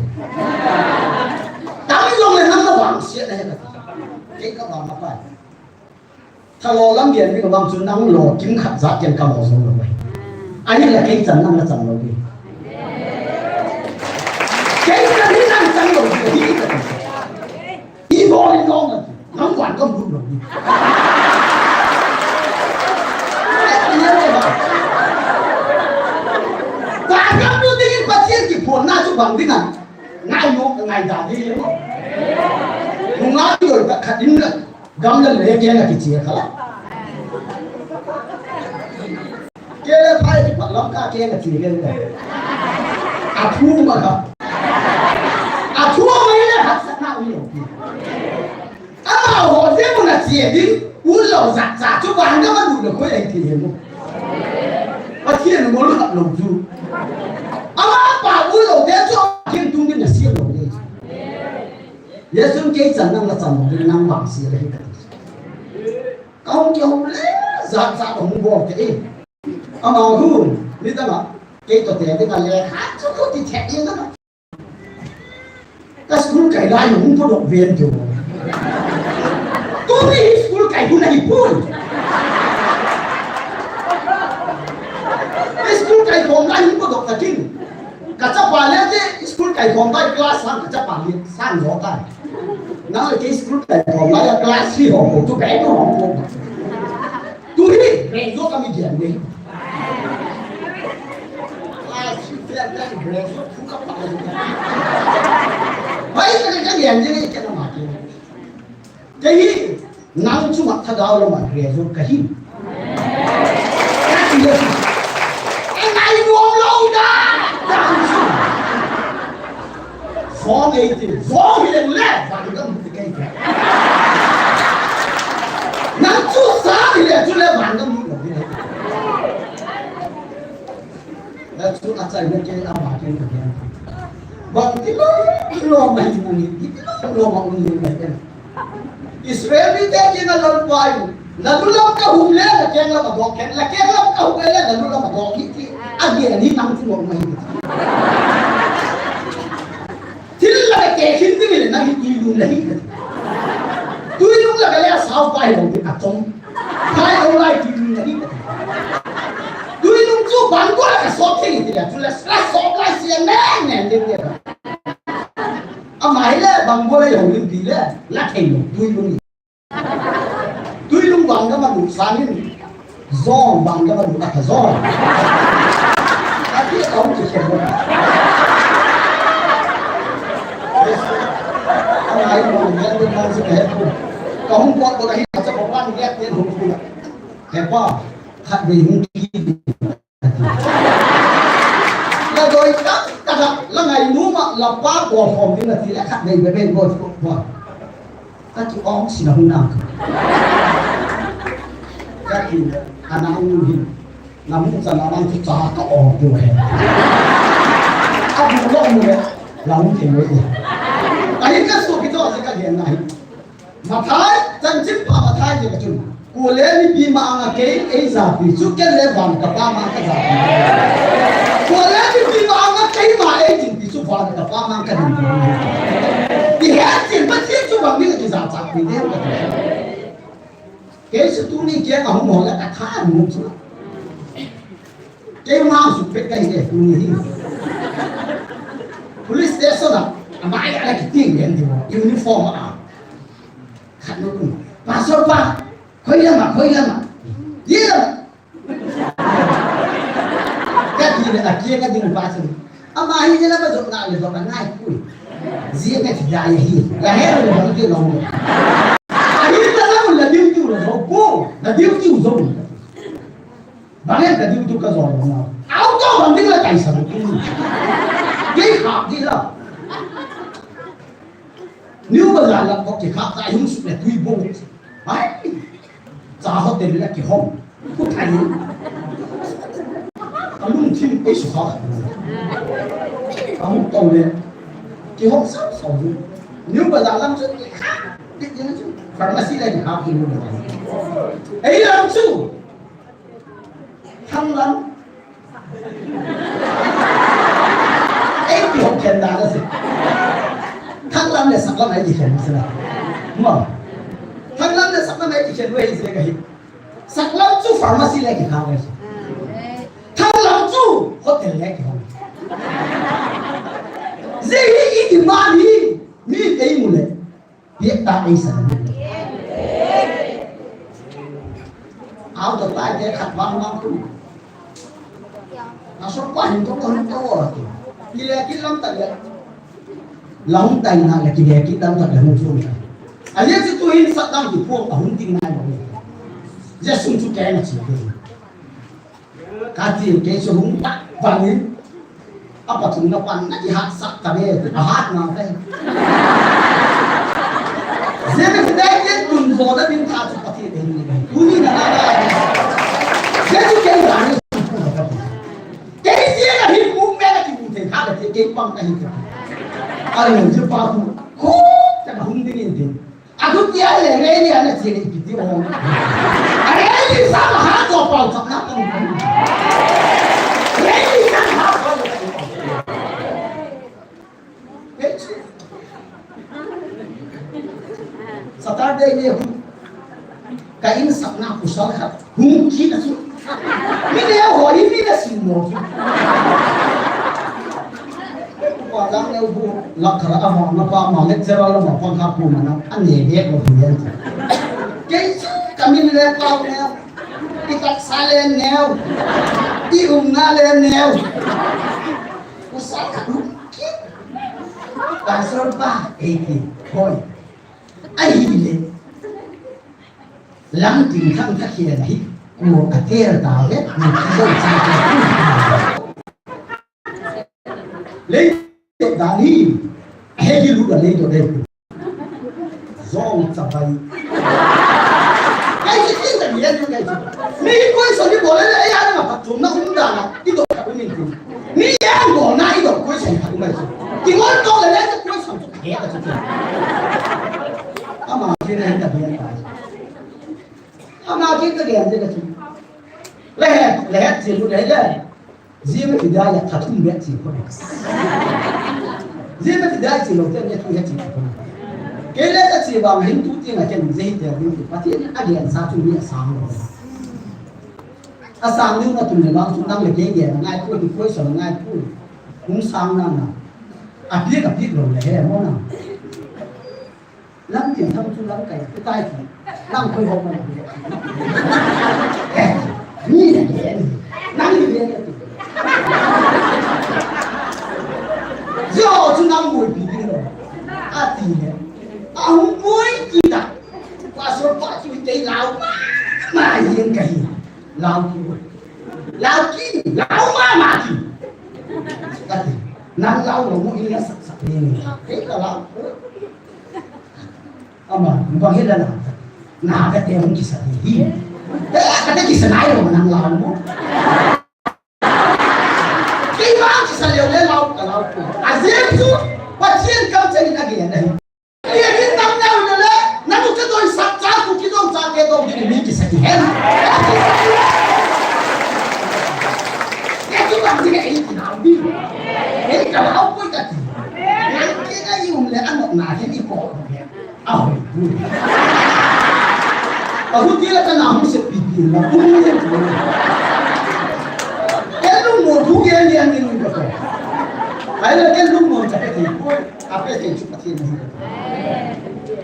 Tamjo le nang navangse na hi kati. Kei kavang pha. Thalou lam gen ding a bang chu nang lou kimkhat jat ken kalou jou lou ahi. Ahinla kei chan nang nachan lou ding. Kei chan hi nang chan lou ding ahi kati. Ibol in lou na, nang vangam lut lou ding. Vangam lut ding in Pathen kiphonna chu bang ding a. Ngai mo, ngai da ding. Nunga loi ta khat in la. Gamla le keng akiche khala. Kele phai kipat lam ka keng ache kele. Athu ma kha. Athu ma ile hatsatna u lou. Amaho jeh mun ache ding, u lou jat cha chu vangam a lut le khoi ahi ti he mo. Pathen ngol khat lou chu. Ama pa u lou te chu Pathen tung ding nasem lou le. Jesun kei chan nang nachan lou ding nang vangse la hi kati. Kahung kihou le, jat jat ahung bol te e. Amaho, nidang a, kei toh te ding a le, ha chu khuti thei in na. Ka school kai lai hung podoh ven tiu. Tuni hi school kai hun ahi poi. School kai khom lai hung podoh takin. Ka chapa le te school kai khom lai class sang ka chapa le sang jo tai. Nang le kei school kai khom lai class hi ho ko tu bai ko ho ko. Tu hi, graduate kami dian ni. Class hi fail kami graduate tu ka pa. Bai ka ka dian ni ke na ma ke. Kei hi, nang chu ma tha dau lo ma graduate ka hi. Ka ti le. E ngai nuam lo da. Nang chu. Form eighteen. Form hi le le. Vangam ti kei ke. Nang chu sa hi le chu le vangam lo hi le. Nang chu a chai le ke a ma ke ke. Bang ti lo lo ma hi nang hi. Ti lo lo ma un ni le. Israel mite kiang a Lalpa in, na lu lam ka hum le, na keng lam a dok hen, na keng lam ka hum le, na lu lam a dok hi ti. A gen hi nang chu ngol mai hi. Thil la ka keh khin ding le, nang hi tuilung la hi. Tuilung la ka le a sao pai lo ding a chom. Pai lo lai tuilung la hi. Tuilung chu bang ko la ka sop thei ti le, chu la, la sop lai sia nen nen ding le. Ama hi le bang bol a hung lim ti le, la thei lo, tuilung. Tuilung vangam a lut sangin, jong vangam a lut a ka jong. Ka ti a hung ti khen lo. Ama hi vangam a lut sangin, ka hung pot pot a hi, ka cha pot vangam a lut hung ti. He pa, khat vei hung ti. La doi tak tak a, la ngainom a, la pa kol khom ding la ti le khat vei vei vei bol khom. Ka ti ong si na hung nang. Ka ti le, ana hung hin. Na hung chan a nang chu cha ka ong tu he. A bu lo mu le, la hung thei lo. Ka hin ka su ki to si ka lian na hi. Mathai, chanchin pa Mathai jeh a chun. Kule mipi ma anga kei, ei japi chu ken le van ka pa ma ka japi. Kule mipi ma anga keima ei jingpi chu van ka pa ma ka jingpi. Ti he chin Pathen chu bang ni ka ti ja chak pi de ka ti. Kei chu tuni kei ka hung mo la ka tha mu chu. Kei ma su pe kai de tuni hi. Police station a, a mai a la ki ting yen di mo. Uniform a. Khat nu kun. Pastor pa, khoi lama, khoi lama. Ye lama. Ka ti le a kia ka ding pa chu. Ama hi le lama jot na le jot na ngai pui. Zia ka ti ya ye hi. La he le jot ti lo. A hi ta la la diu diu lo jot ko. La diu diu jot. Bang hen ka diu diu ka jot lo na. Auto bang ding la kai sa ku. Kei kha di la. New Bazar la ko ki kha ta hung su le tui bo. Ai. Sa hotel le kihong. Kuthai. Alung thim ei su kha. Amu tau le. Kihong sa sa. New Bazar lam chu. Pharmacy le ha ki lu. Ei lam chu. Thanglam. Ei kihong khen da na se. Thanglam le saklam ei kikhen se na. Ma. Thanglam le saklam ei kikhen wei se ka hi. Saklam chu pharmacy le kikha wei se. Thanglam chu hotel le kihong. Ze hi i demand hi. Mi ei mu le. Piak ta ei sa. Au to tai te khat vang vang tu. Na so pa hin to ko hin to o ti. Kile kilam ta le. Lam tai na le kile kilam ta le hung chu. A le chu tu hin sa dang tu ko a hung ting nai lo. Jesu chu ke na chi. Ka ti kei chu hung ta vangin. A pathum na pan na kihat sah ta ve. A hat na te. Zia ka ti dai ke tun zo na bin tha chu Pathen te ni. Tuni na na na. Zia chu kei vangin. Kei zia na hin mung me na ki mu te kha le kei pang ka hin. A le chu pa tu. Ko ta hung ding in ding. Atu tia le rei ni ana chi le ipi ti o. A rei ni sa ma ha to pau chap na tong. Rei ni sa ma ha to. Saturday ni hu. Ka in sap na ku sal khat. Hung kit a chu. Mi neo ho hi mi na sin mo chu. Upa lang neo bu lak khat a ma na pa ma lecturer la ma pang kha pu ma na a ne be ko hu yan. Kei chu ka min le pau neo. I taksa le neo. I umna le neo. Ku sal khat hung kit. Pastor pa ei ti hoi. Ahile. Lam tin thang tha khel hi. Ku a tel ta ve. Ni ki dong cha ta. Lei to da ni. He ki lu da lei to de. Zong cha bai. Kai ki tin da ni ya kai. Ni koi so ni bo le le ya na pa tum na um da na. Ki do ka ni. Ni ya bo na i do koi so ka um mai. Ki mo to le le koi so. Ama kina hita biya ta. Ama kina biya ta chu. Lehe, lehe, chi lu lehe. Zia ma kidai ya thathum bek chi ko. Zia ma kidai chi lo te ne thu he chi ko. Kei le ka chi ba ma hin tu ti na ken zia hi te ni. Pathen a gen sa chu ni a sang lo. A sang ni na tu ne ba chu nang le kei gen ngai ko ti ko so ngai ko. Hung sang na na. A pi ka pi lo le he mo na. Lam tiang thang chu lam kai, tu tai chu. Lam khoi hok ma. Eh, ni le ni. Lam ni le ni. Zia chu lam moi pi pi lo. A ti le. A hung moi ki ta. Pastor pa chu te lau ma. Ma yin ka hi. Lau ki. Lau ki. Lau ma ma ki. Ka ti. Nang lau lo mo in la sak sak ni. Te ka lau. Ama, bang hila na. Na ka te hung kisa hi. Eh, ka te kisa nai lo nang la mo. Kei ma kisa le le lau ka lau ko. A Jesu, Pathen kam chen in a ge na hi. Ye hin tam na le le, na tu ke doi sa cha ku ki dong cha ke dong ni kisa ki hen. Ye tu bang ni e ki na bi. E ka lau ko ka ti. Nang ke na i um le ano na ke ni ko. Aho. Aho ti la ka na mu se pi pi la. Ku ni. Ke lu mo thu ke ni ni lu ko. Ai la ke lu mo ta ke ti. A pe ti chu pa ti ni.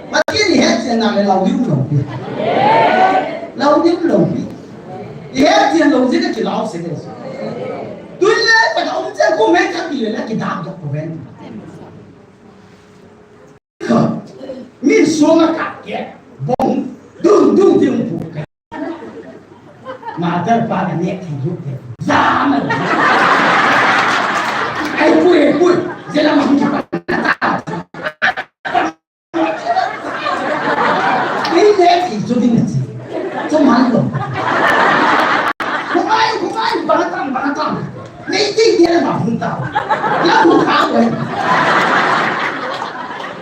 Ma ti ni he ti na le lau yu lo pi. Lau yu lo pi. Ye ti lo ji ke ti lau se ke. Tu le ta ka um che ku me ka ti le ki da do ko ben. Min sunga ka ke bong dung dung ding pu ka. Mother pa ka ne thei yu ke. Za ma. Ai pui pui. Zela ma ki pa. Ai ne thei yu ding na chi. Chu ma Lam u tha ko.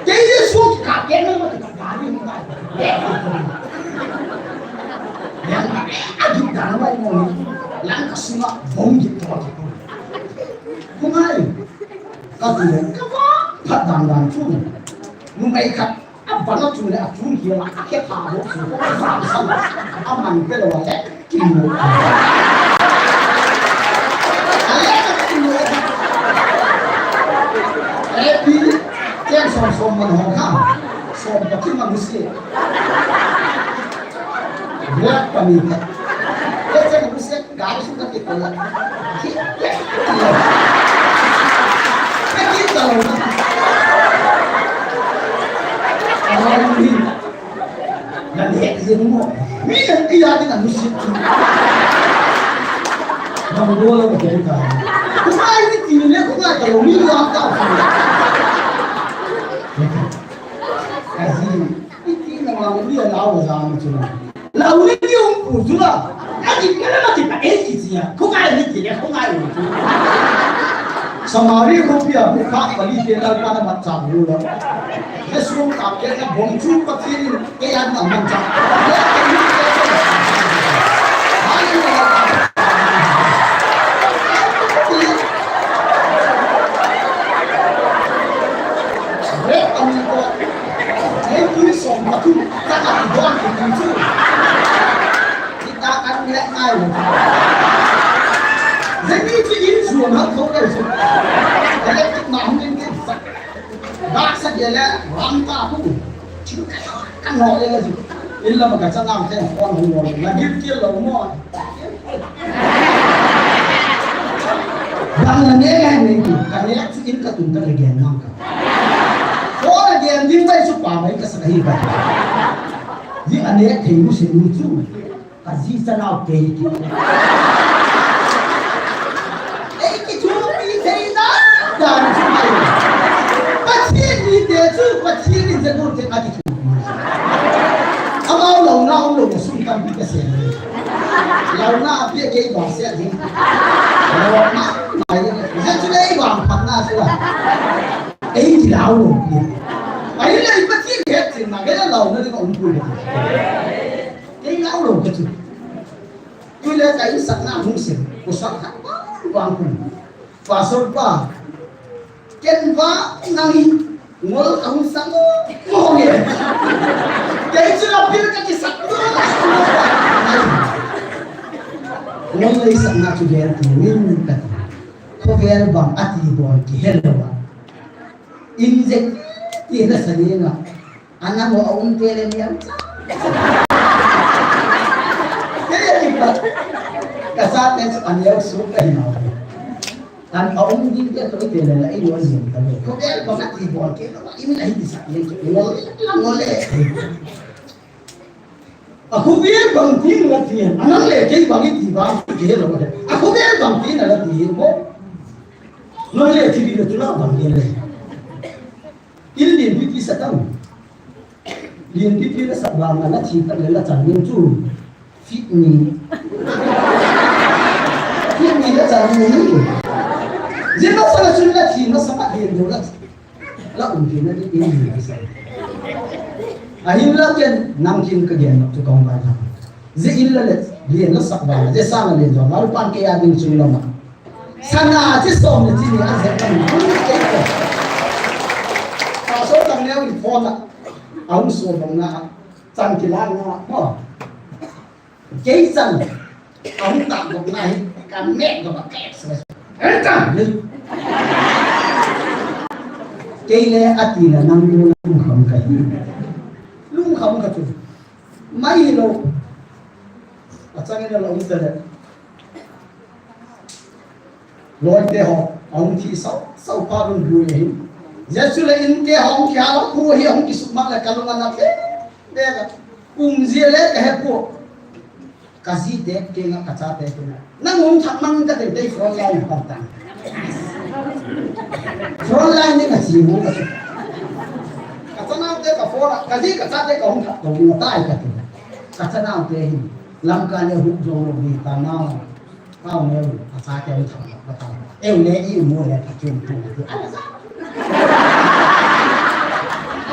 Kei Jesu ka ke na ma ka ni ma. Yang ka a di da na mai mo. Lam ka sima bong di to. Ko ngai. Ka tu le ka va phat dan dan chu. Numei khat. A ban a chung le a chung hi la a ke pha lo chu ko sa sa a man pe lo le kin lo. A le ka kin lo. E pi ken som som man ho kha. Som ka kin ma musi. Black pa ni ka. Ke che musi. Gari sung ka kit ko la. Kit, kit, kit. Kit ka lo na. Alam ni. Na ne ye mo. Mi na ti ya ni na musi. Na mo lo ke ka. Ko ai ni ti le ko ka lo mi ya ka. Kasi. Iti na ma ni ya la wa za ma chu. Lau ni ni um pu chu la. A ki na ma ki pa e ki tia. Ko ngai ni ki le ko ngai ni chu. Samari ko pia ko ka pa li te la pa na ma cha bu la. Jesu ka ke na bong chu pa ti ni ke ya na man cha. Hei, tui som pathum, taka idon kiti chu. Kita kan le ngai lo. Jeni chu in suan ha tho le chu. Electric ma hung in ke sa. Dak sa ke le ram ta hu. Chu ka no le chu. Illa ma ka chana te phone hung lo. Na gil ke lo mo. Bang na ne ngai nei tu, ka ne chu in ka tun ta le gen nang ka. Ko le gen ding mai chu pa mai ka sa hi ba. Ji a ne thei mu se mu chu. Ka ji sa nau te ki. Ei ki chu mi thei na, da chu mai. Pathian ni te chu, Pathian ni te gur te a ki Amau lo na um lo na sum tampi ka se. Lo na a pia kei ba se ding. Lo na, mai, je chu lei ba phat na se la. Ei ki lo lo pia. Ai le i Pathian het chin na, ke lo na ding um pui. Kei lo lo ka chu. Tu le ka in sak na hung se. Ko sak khat ba ba pui. Pastor pa, ken va nang hi ngol ka hung sang o, mo nge. Kei chu la pil ka ki sak o. Ngol lei sak na chu vel ti min ka ti. Khovel bang a ti bol ki hel lo a. Inject ti na sa ni na. Ana mo a um te le niam cha. Ke ya ki pa. Ka sa te chu an yau su ka hi na. An a um ding te to te le la i lo ni ta le. Ko ke ko na ti bol ke lo. I mi la hi ti sa ni ke. Ngol la ngol le. A khu ve bang ti la ti. Anang le ke bang ti bang ke lo. A khu ve bang ti na la ti mo. Ngol le ti bi le tu la bang le. Il din bi ti sa ta. Lian pipi la sak vang a la thi tak le la chan ding chu. Fit ni. Fit ni la chan ding ni. Jin ma sa la chun la thi ma sa ma lian deu la. La um thi na ni in ni sa. A hin la ken nang kin ka gen chu kong bai tha. Je in la le lian la sak vang a je sa la lian jong la pan ke ya ding chu la ma. Sana chi som le chi ni a je kan. Ka so tang neo in phone a. Aung so bang na, chang kilang na, mo. Kei chang, aung ta bang na hi, ka me ka ba ka sa. Enta ni. Kei le ati na nang lu na lung kham ka hi. Lung kham ka chu. Mai hi lo. A chang ina lo um ta le. Loi te ho, ahung thi sau, sau pa lung lui ahi. Jesu le in te ho, hung kia lo, khu hi ahung kisuk mang le ka lung ana pe, pe ka. Um zia le ka he pu. Ka ji te, ke nga ka cha te, ke nga. Nang hung thak mang ka te, te front line pa ta. Front line ni ka ji mu ka. Ka cha nau te ka fora, ka ji ka cha te ka hung thak to, nga tai ka te. Ka cha nau te hi, lam ka le hu jo lo ni ta nau. Kau ne, a sa keu tham, ka tham. Eu ne, i mu ne, ta kiu tu, tu. Ala sa.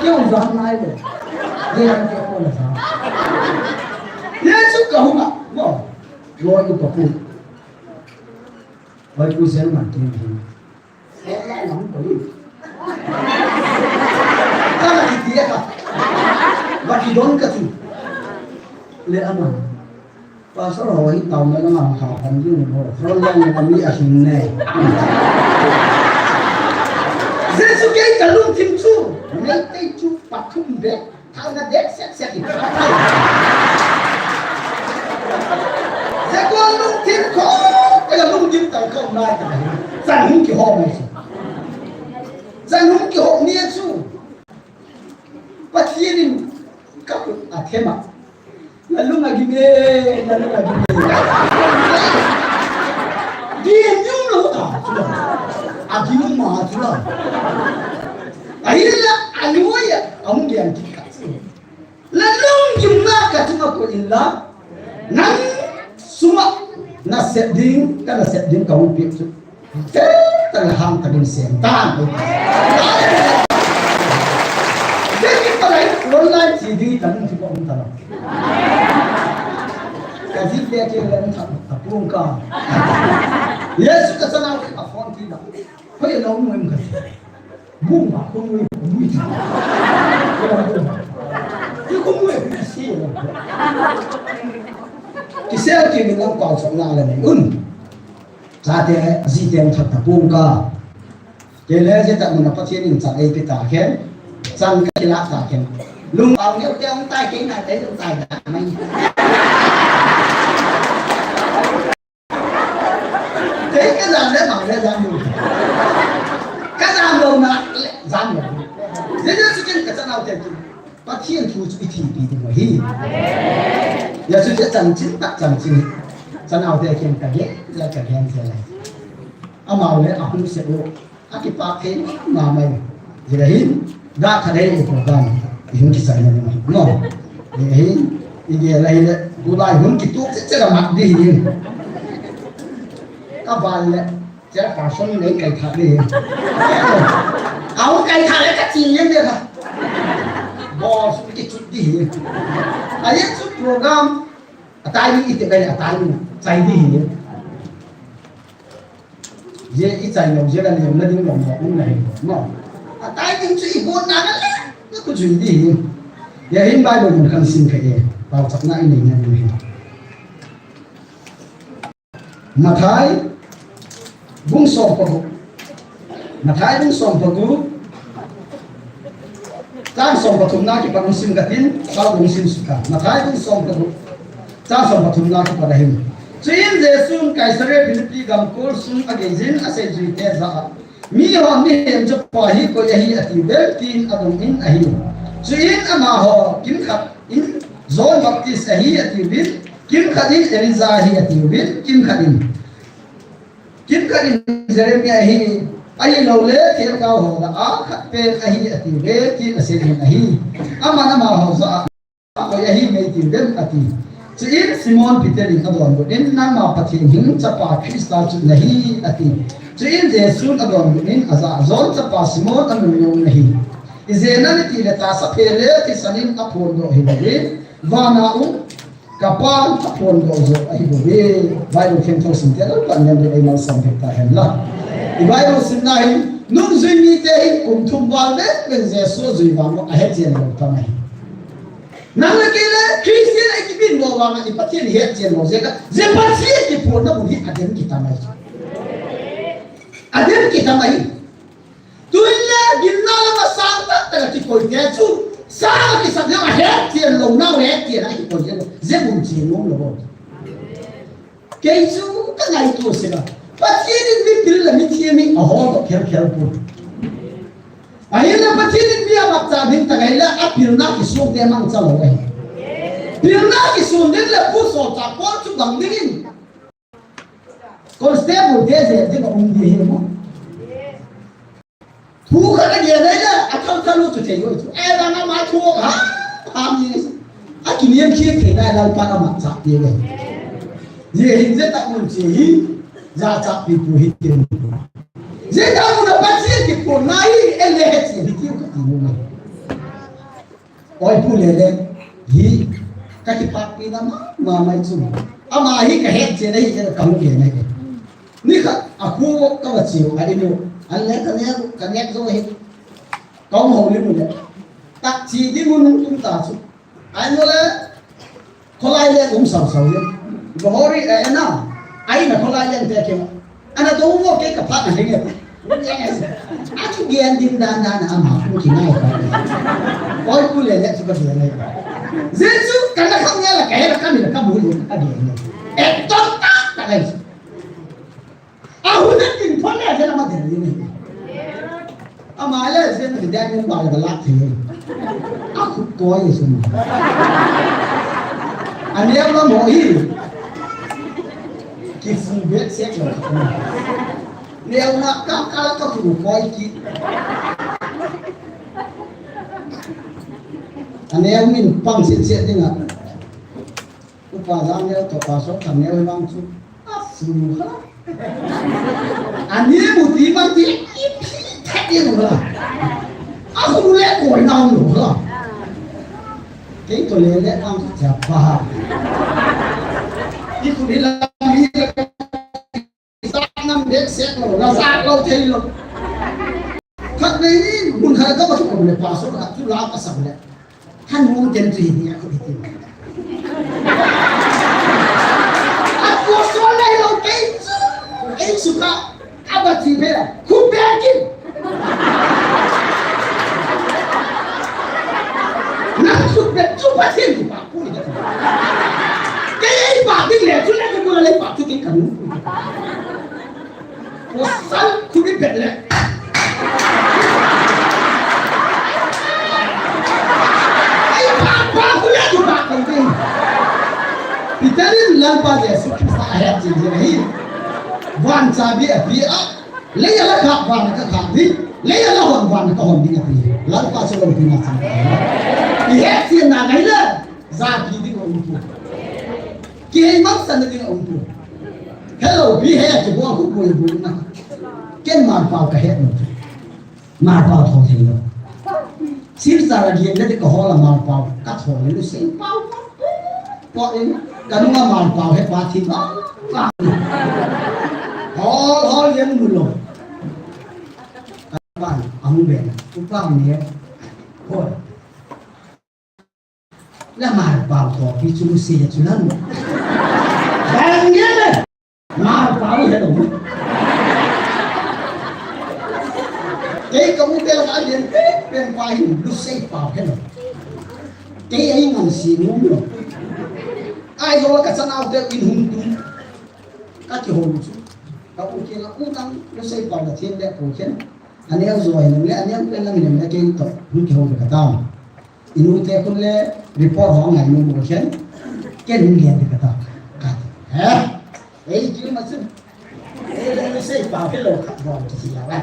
Keu zan nai le. Ye an ke ko la sa. Ye su ka huma. Mo. Lo i ko pu. Wai ku sen ma tin hin. Sen la na ko ni. Ka la ki ti ka. Ba ki don ka tu. Le ama. Pastor ho hi tao na langa ha kan ding ho. Front line na mi a hin ne. Jesu kei ka lungthim chu. Meitei chu pathum be. Thao na dek set set i. Jesu lungthim ko. Ka lungthim tao ko nai ta. Chan hung ki ho mai chu. Chan hung ki ho ni chu. Pathian in ka khut a them a. Na lung a gim e, na lung a gim e. Gim jong lou ta, chu la. A gim ma chu la. Ahinla, a lung a ya, a hung gim kit kha chu. Na lunggimna ka chunga koi inla, nang sunga na sep ding, ka na sep ding ka hung peh chu. Te, ta na ham ta ding sem ta. Te ki pa lai, online ti ding ka nung ti ko um ta lo. Ka ji pe ke le ta, ta pung ka. Jesu ka sana ka phone ti da. Hoi lo mu em ka. Bung ba ko mu, mu. Ki ko mu, ki si. Ki se ki ni lang pau chok na le ni un. Chate, jite ang that ta pung ka. Kei le jita mun a Pathian in chan ei pe ta khen. Chan ka kila ta khen. Lung pau neo te ang tai kei na te ang tai da mai. Kei ka jam le mang le jam lou. Ka jam lou na le jam lou. Jesu chu ken ka chanau te chu. Pathian thu chu i thipi ding ahi. Jesu chu chanchin tak chanchin. Chanau te ken ka ge, le ka gen se le. Amau le a hung se u. A kipak thei mama mai. Jeh hin, da kha dei ko dan. I hin kichai na mai. No. Jeh hin, i ge lai le, bu lai hun kituk che che la mat di hin. Ka val le, chairperson nei kai thak di hin. A hun kai thak le ka chin yen de la. Boss kichut di hin. A ye chu program, a tai ni i te kai a tai ni. Chai di hin. Jeh i chai lou, jeh la lem na ding lou, lou, um na hi, no. A tai ding chu i gon na na le, na ku jui di hi. Jeh hin Bible mun kan sim kha e, pau chak na i nei na ding hi. Mathai, bung som pa gu. Mathai bung som pa gu. Chang som pathum na kipat hung sim katin, pau hung sim suh ka. Mathai bung som pathum. Chang som pathum na kipat ahin. Chuin Jesun Caesarea Philippi gamkol sung agei jin aseijui te jah a. Miho mihem chapa hi koi ahi atiuvem tin adong in ahi. Chuin amaho kimkhat in John Baptist ahi atiuvin, kimkhat in Elijah ahi atiuvin, kimkhat in Kimkhat in Jeremiah ahi, ahilouleh, thelgao ho lah a khat pen ahi atiuve, tin asei in ahi. Aman amaho jah a, koi ahi ngai tiuvem ati. Chuin Simon Peter in adonbut in, nangma Pathen hing chapa Christa chu nahi ati. Chuin Jesun adonbut in, ajah a, John chapa Simon, anunnom nahi. Ijeh inem itile tahsa phe le thisan in aphondoh hilouvin, vana um Ka Pan aphondoh joh ahi bouve. Bible themtho simte Lalpan ngen ding eimalsom bep tahen la. I Bible simna hin, nungjui mite hin kum thum val veng veng Jesu jui vang u ahechen lou tam ahi. Nang le kei le Christian a i kimin lou vang a i Pathen i hetchen lou jeh a, jeh Pathen kiphonna mun hi adem kitam ahi. Adem kitam ahi. Tuin le gimna lama sang tahtah a kikoi te chu, sang a kisak jong a hetchen lou, nau hetchen a kikoi jong, jeh mun ching um lou. Kei chu ka ngaito seh a. Pathen in mipil le mithem hi aholdoh khel khel poi. Ahinla Pathen in mi amangcha ding tah ahile, apilna kisong te mangcha lou ahi. Pilna kisong ding le Pu Solchak Paul chu bang dingin. Constable te jep ding a um ding ahi mo. Thu khat a gen ahile, athal thal u chu thei u chu. Eh, vang ama thu ha, ha mi. Akinem khel thei nai Lalpan amangcha ding ahi. Ye hin je ta mun che hi, ja cha pi pu hi ti. Je ta mun a pa che ti pu na hi, ele he che hi ti ka ti mun. Oi pu le le, hi, ka ki pa pi na ma, ma mai chu. Ama hi ka he che na hi, ka mu ke na ke. Ni kha, a khu ka va che, a inu, a le ka ne, ka ne zo hi. Ka ho li mu le. Tak chi di mun tum ta chu. Ai no le, kholai le um sau sau le. Bahori, eh, na. Ai na kholai le te ke. Ana to mo ke ka pha na le. Yes. A chu gen din dan dan a ma ku ki nai. Oi ku le le chu ka gen le. Jesu ka na kham ya la ka he la ka mi la ka mu le ka gen le. E to ta ta le. A hun a tin thon le, a jana ma den ni. Ama le, jana ki den ni ba le ba la the. A khu koi e sum. A neo na mo hi. Ki fu bet se ko. Neo na ka ka ka khu koi ki. A neo min pang se se ding a. Upa Jang neo to Pastor Thang neo hi vang chu. A fu ha. Ani mu ti mang ti i phi tha ti mu ha. A khu le koi nau mu ha. Kei to le le vang chu cha pa ha. I khu ni la mi le. Sa nam le se lo, la sa lo thei lo. Khat nei ni mun khat ka ba chu ko le Pastor khat chu la ka sa le. Thanung ten chu hi ni a khu hi ti. Apostle lai lo kei chu. Kei chu ka. A ba ti be la. Khu be ki. Na khu be chu ba ti ni ba khu ni. Kei ei ba ti le chu le ke ko le ba chu ki ka nu. Pasal khu ni bet le. Ai pa pa khu le tu pa kan tin. Peter in Lalpa Jesu Christa a het jing jing ahi. Van chabi api a. Lei a la kap van ka kap ding. Lei a la hon van ka hon ding api. Lalpa chu loupina chan. I het jing na ngai le. Japi ding a um pu. Kihei mangsan ding a um pu. Hello, pi he, kibol khu boi boi na. Ken Malpao ka he no. Malpao tho thei lo. Silchar a gin le ka hol a Malpao. Ka tho le lu sei pao pao. Po in, ka nunga Malpao he pa thi ba. Ba. Hol, hol yen mu lo. Ka ba, a hung be na. Upa ne. Hol. La Malpao tho pi chu lu sei chu lan. Bang ye le. Malpao he lo. Kei ka mu te la ka lien pe pen pa hin lu sei pao he lo. Kei ai ngan si nu lo. Ai zo ka chanau te in hung tu. Ka ki hom chu. Ka u ke la u tang lu sei pao la thien le ko ken. Aneo zo hin le aneo pen la min le kei to. Hung ki hom ka ta. Inu te khun le report ho ngai mu mu khen. Ken hung gen ka ta. Ka. He? Ei, ki ma chu. Ei, le sei pa pe lo ka bo ki ya wa.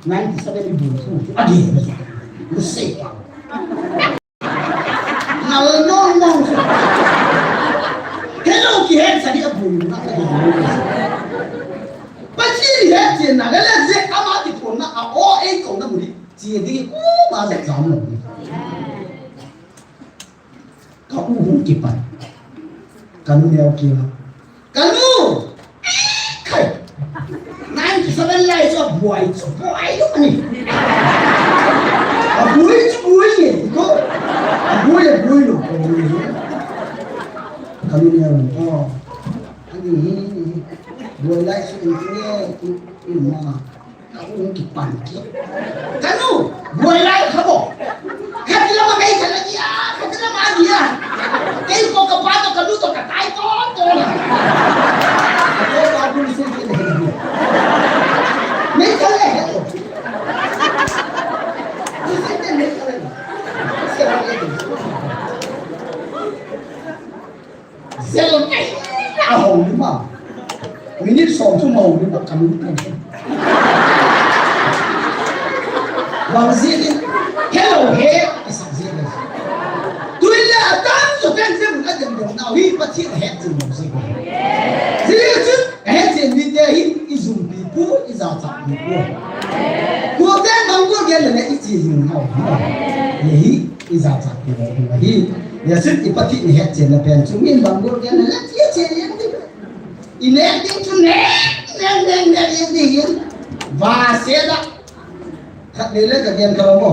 Nine seven bu chu. A ge ma chu. Lu sei pa. Na lo no no. Hello ki hen sa di a bu na ka di. Pa chi he chi na le le je ama ti ko na a o ei ko na mu di. Chi di ko ma sa sa mu. Ka u hung kipan. Ka nu neo kima. Ka nu! Kai! Nine seven lai chu buai chu buai lu ni. A buai chu buai ni. Ko. A buai a buai lu. Ka nu neo. Oh. Ani hi. Buai lai chu ni ni ma. Ka u kipan ki. Ka nu, buai lai ka bo. Ka ti la ma kai ka la ya, ka ti la ma ya. Kei ko ka pa to ka nu to ka tai to to la. Ko ka bu su ki ne. Me ka le he to. Ni se te me ka le. Se la le. Sel a hong ni ma. Minute som chu ma hong ni ma ka nu. Bang zi ni. Hello he. Asa zi ni. Tui le a tan so ten zi mun a Nau hi Pathen ahetchen lou jeh. Hichun ahetchen mite hin ijumpi pu, ijachat pi pu. Koten bang gol gel le iche jing nau. Hiche hi ijachat pi lou hi. Hichun i Pathen ihetchen na pen chu min bang gol gel le iche jing ding. Inek ding chu nek, nek, nek, nek, nek ding hin. Vase da. Khatvei le kagel kha mo.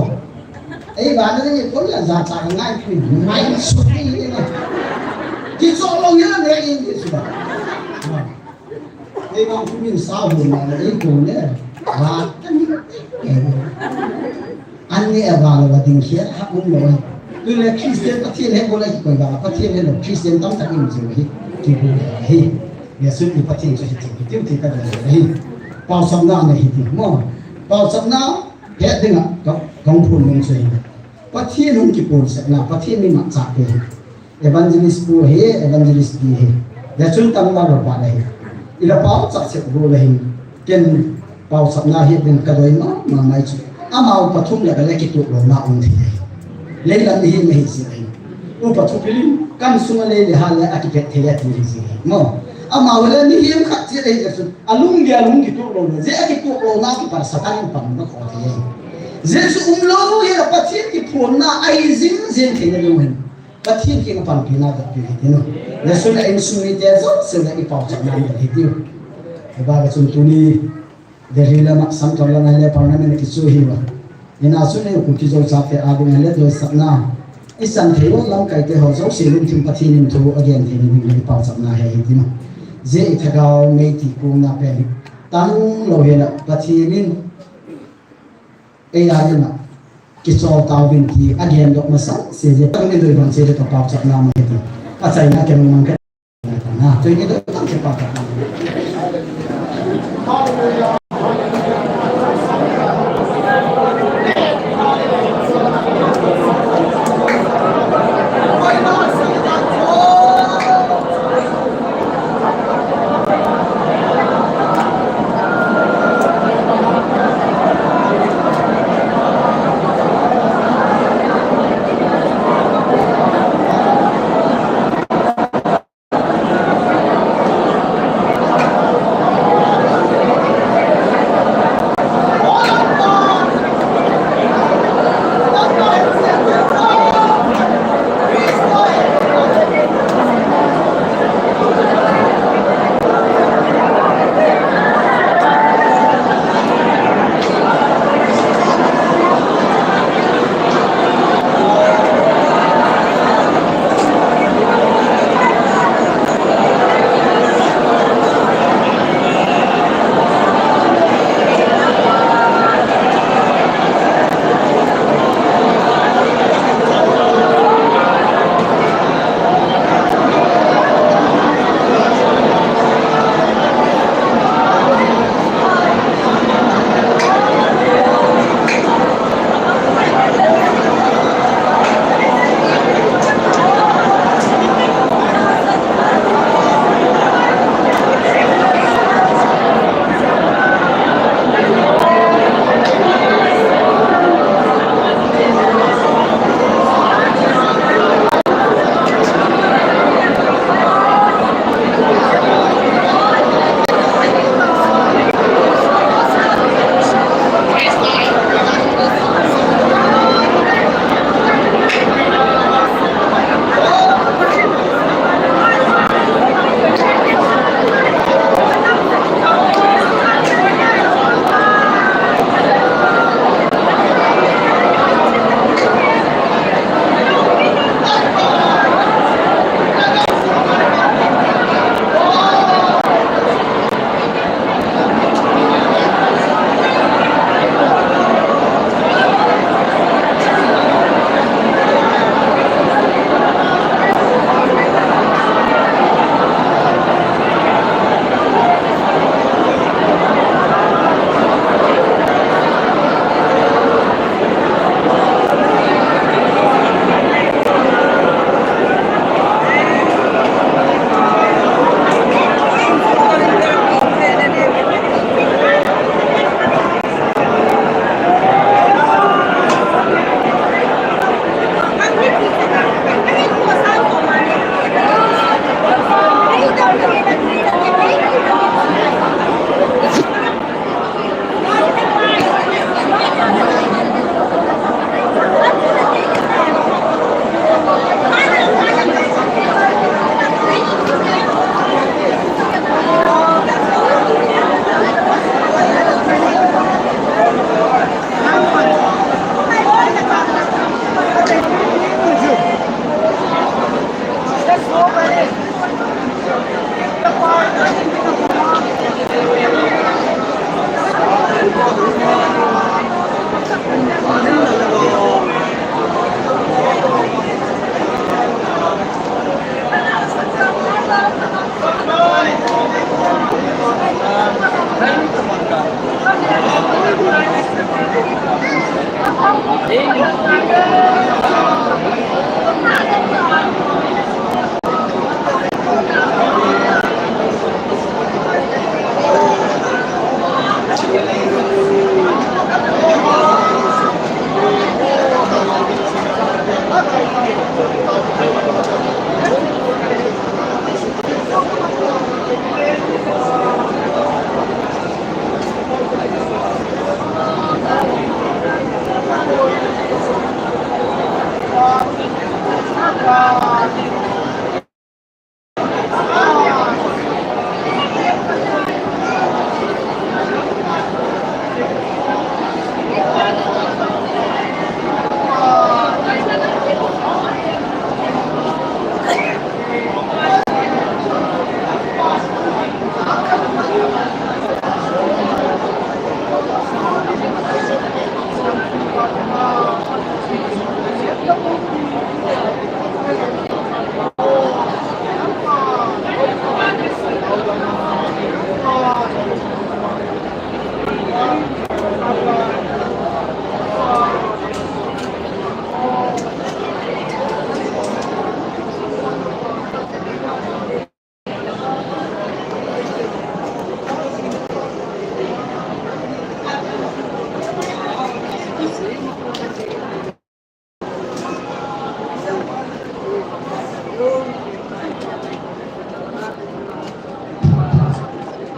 Ei vana ding ikon la jachat ngai pin. Ngai sut ding hin. Kichol lou hin la nek ding hin sut da. Ei vang chu min sa hun na ei kon le. Va. An neh a val a ding khel kha um lou. Tule Christian Pathen he bol a kikoi val a Pathen helou Christian tamtah um jing hi. Kibol hi. Jesu i Pathen chu hiche hi tiu ti ka dong hi. Pauchapna nei hiti mo. Pauchapna het dinga ka, kahung phon nom chu hi. Pathen hung kipunsahna, Pathen mi mangcha te hi. Evangelist pu ahi, evangelist pi ahi. Hichun tangval lapa ahi. I lapa u chah cheh bou ahi. Ken pauchapna hi ding kadei mama mai chu. Ama upa thum le kale kituh louna um thei ahi. Leilam hi ahi jeh ahi. Upa thupil in, kam sunga lei le hal le akipet thei ati ahi jeh ahi. Mo. Ama u le mihem khat jeh ahi chu. Alung le alung kituh louna. Jeh akituh louna kipah Satan in pan na kho thei ahi. Jesu umlou hi Pathen kiphonna ahi jing jing theina ding ahi. Pathen kiang panpina doppi hiti nu. Nasun a insung mite jouse le i pauchapna nei hitiu. Aba ka chun tuni Delhi lama Central lama le parliament kichu hiuva. Ina chun ei Kuki Zo chate a ding le doisahna. I chan thei lou lamkai te ho jouse lungthim Pathen in thu agen thei ding le i pauchapna hi hiti nu. Jeh i thagau mei ti kona pen. Tang lou hela Pathen in Ei a ding a, kichol tauvin ti, agen doh masang, se je, tang ni doi bang se je ka pauchapna ma hiti. Achaina ken mang ka, na, tui ni doi bang se pauchapna.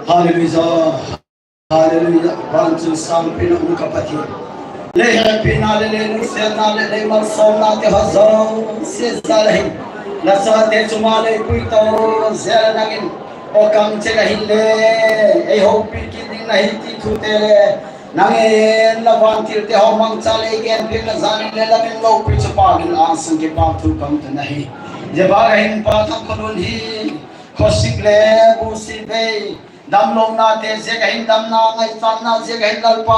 Hallelujah. Hallelujah. Vantil sangpina um ka Pathen. Lei hepina le lei lungsetna le lei malsomna te ho jouse jal ahin. Nachate chunga lei puito jel nangin. O kamcheng ahin le. Ei houpi kit ding nahi ti thu te le. Nangin na vantil te ho mangcha le ei genpeh na jal in le lamin loupi chu Pa min angsung kipathu kahin ton ahi. Jeh a hin Pa thangkholun hi. Khosik le busi vei. Damlouna te jeh a hin damna ngaichatna jeh a hin Lalpa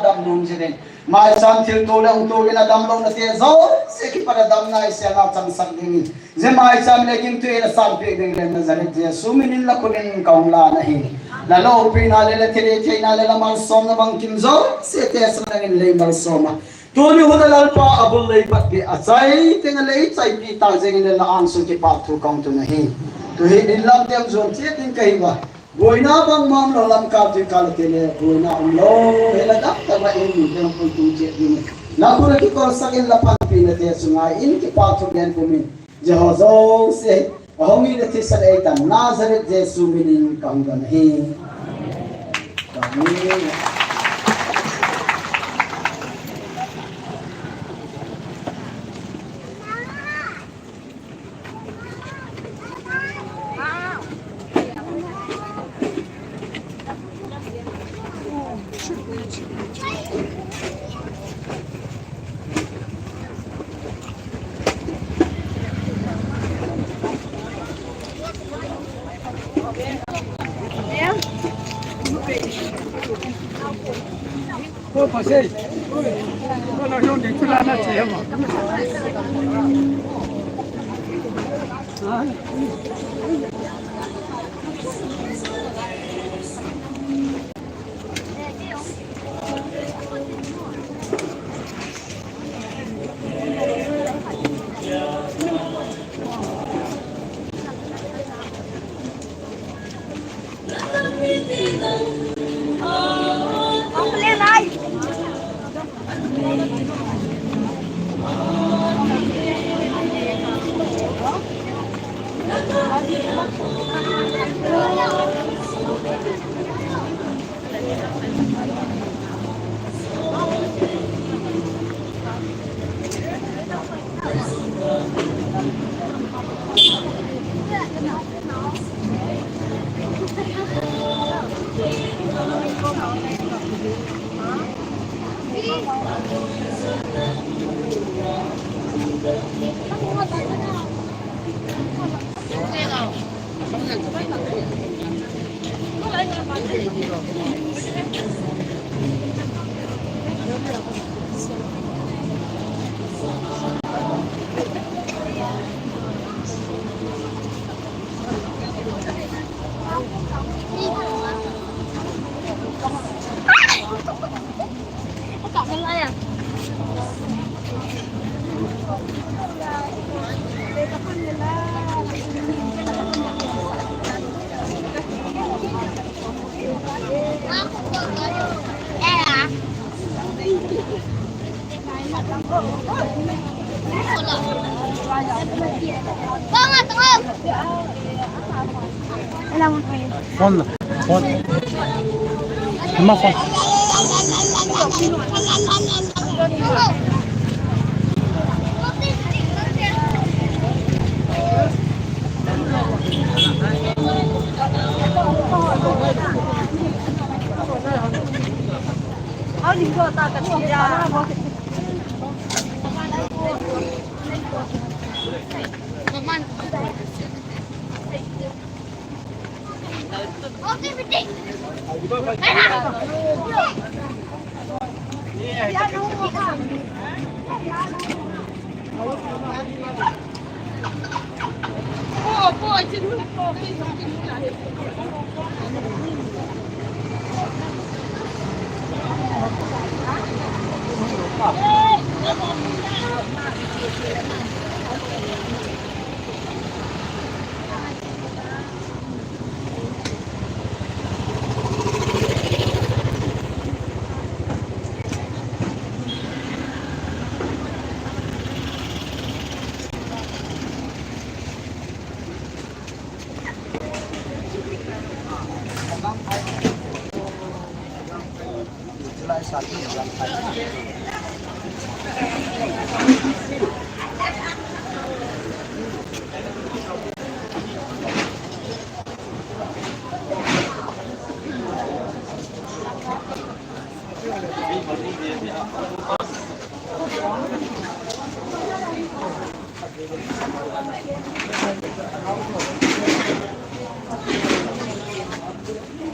damlou jeh in. Maicham thilto le hungto in a damlouna te jouse kipat a damna isel a changsak dingin. Jeh a maicham le gimtui in a sanpeh ding le Nazareth Jesu min in la khut in kahung lan ahi. La loupina le la thilhihtheina le la malsomna bangkim jouse te sung nangin lei malsom a. Tuni hun a Lalpa abul lei pat pi a chai teng a lei chaipi ta jeng in la angsung kipathu kahin ton ahi. Tu hi din lam tem jon che ding kahi uva. Boina bangmam lou lam kal tui kal te le boina umlou. Hela dap tah a in min tem pun tu che ding. La khut a kikolsak in la panpina te sunga in kipathu ben pumin. Jehovah jouse. Ahung in a thisan eitan Nazareth Jesu min in kahung don ahi. Amen. Phone, phone. Ama phone.